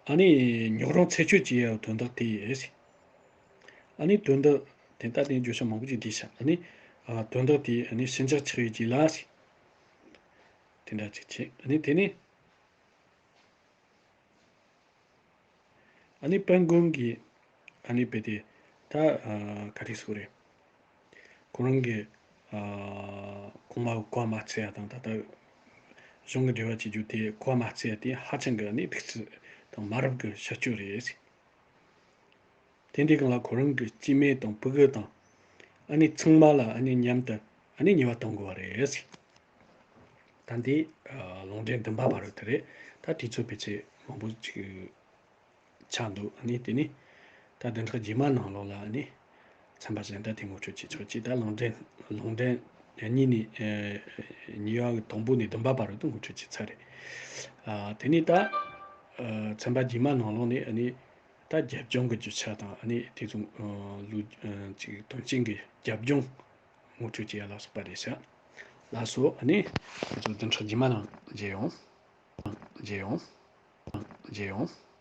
ཨ་ནི་ཉོག་རོང་ཚེ་སྤྱོད་ཀྱི་ཡ་དོན་དག་དེ་ཡིན། ཨ་ནི་དོན་དག་དེ་ལྟ་དེ་བརྗོད་བྱ་མང་པོ་ཅིག་བྲིས་ཤག་ཨ་ནི་ཨ་དོན་དག་དེ་ཨ་ནི་ཞི་འཇགས་ཆགས་ཡོད་ཀྱི་ལ་ཟེར། དེ་འདྲ་ཅིག་བྱས། ཨ་ནི་དེ་ནས་ཨ་ནི་དཔལ་མགོན་གྱིས་ཨ་ནི་དཔེ་དེ་ད་ཨ་ག་རེ་ཟེར་དགོས་རེད། ཁོ་རང་གི་ཨ་གོང་མ་གི་བཀའ་མ་བརྩི་ཡ་དང་ད་ལྟ་གཞུང་གི་འབྲེལ་བ་བྱེད་རྒྱུ་དེ་བཀའ་མ་བརྩི་ཡ་དེ་ཧ་ཅང་གི་ཨ་ནི་སྡིག་རྩུབ་དང་མ་རབས་ཀྱི་བྱ་སྤྱོད་རེད། དེ་འདྲའི་སྒང་ལ་ཁོ་རང་གི་སྐྱེ་དམན་དང་ཕྲུ་གུ་དང་ཨ་ནི་ཚང་མ་ལ་ཨ་ནི་མཉམ་དུ་ཨ་ནི་ཉེས་པ་གཏོང་དགོས་པ་རེད། ད་འདི་ཨ་ལུང་འདྲེན་བདུན་པ་བར་དུ་དེ་རེད། ད་དུས་ཚོད་ཕལ་ཆེར་མང་པོ་ཅིག་ཆགས་འདུག་ཨ་ནི་དེ་ནི་ད་བདུན་ཕྲག་རྗེས་མ་ནང་ལོགས་ལ་ཨ་ནི་ཚན་པ་གཞན་དག་དེ་ངོ་སྤྲོད་བྱེད་ཆོག་ཅིག་ད་ལུང་འདྲེན་ལུང་འདྲེན་གཉིས་ནས་ཨ་གཉིས་པ་གི་དང་པོ་ནས་བདུན་པ་བར་དུ་ངོ་སྤྲོད་བྱས་ཚར་རེད། ཨ་དེ་ནས་ད་ཨ་ཚན་པ་རྗེས་མ་ནང་ལོགས་ནས་ཨ་ནི་ད་རྒྱབ་ལྗོངས་ཀྱི་རྒྱུ་ཆ་དང་ཨ་ནི་དེ་ཚོ་ཨ་ལུ་ཨ་ཅིག་དོན་རྐྱེན་གྱི་རྒྱབ་ལྗོངས་ངོ་སྤྲོད་བྱེད་ཡ་ལ་སོགས་པ་རེད་ཤག་ལགས་སོ། ཨ་ནི་ང་ཚོ་བདུན་ཕྲག་རྗེས་མ་ནང་མཇལ་ཡོང་། མཇལ་ཡོང་། མཇལ་ཡོང་།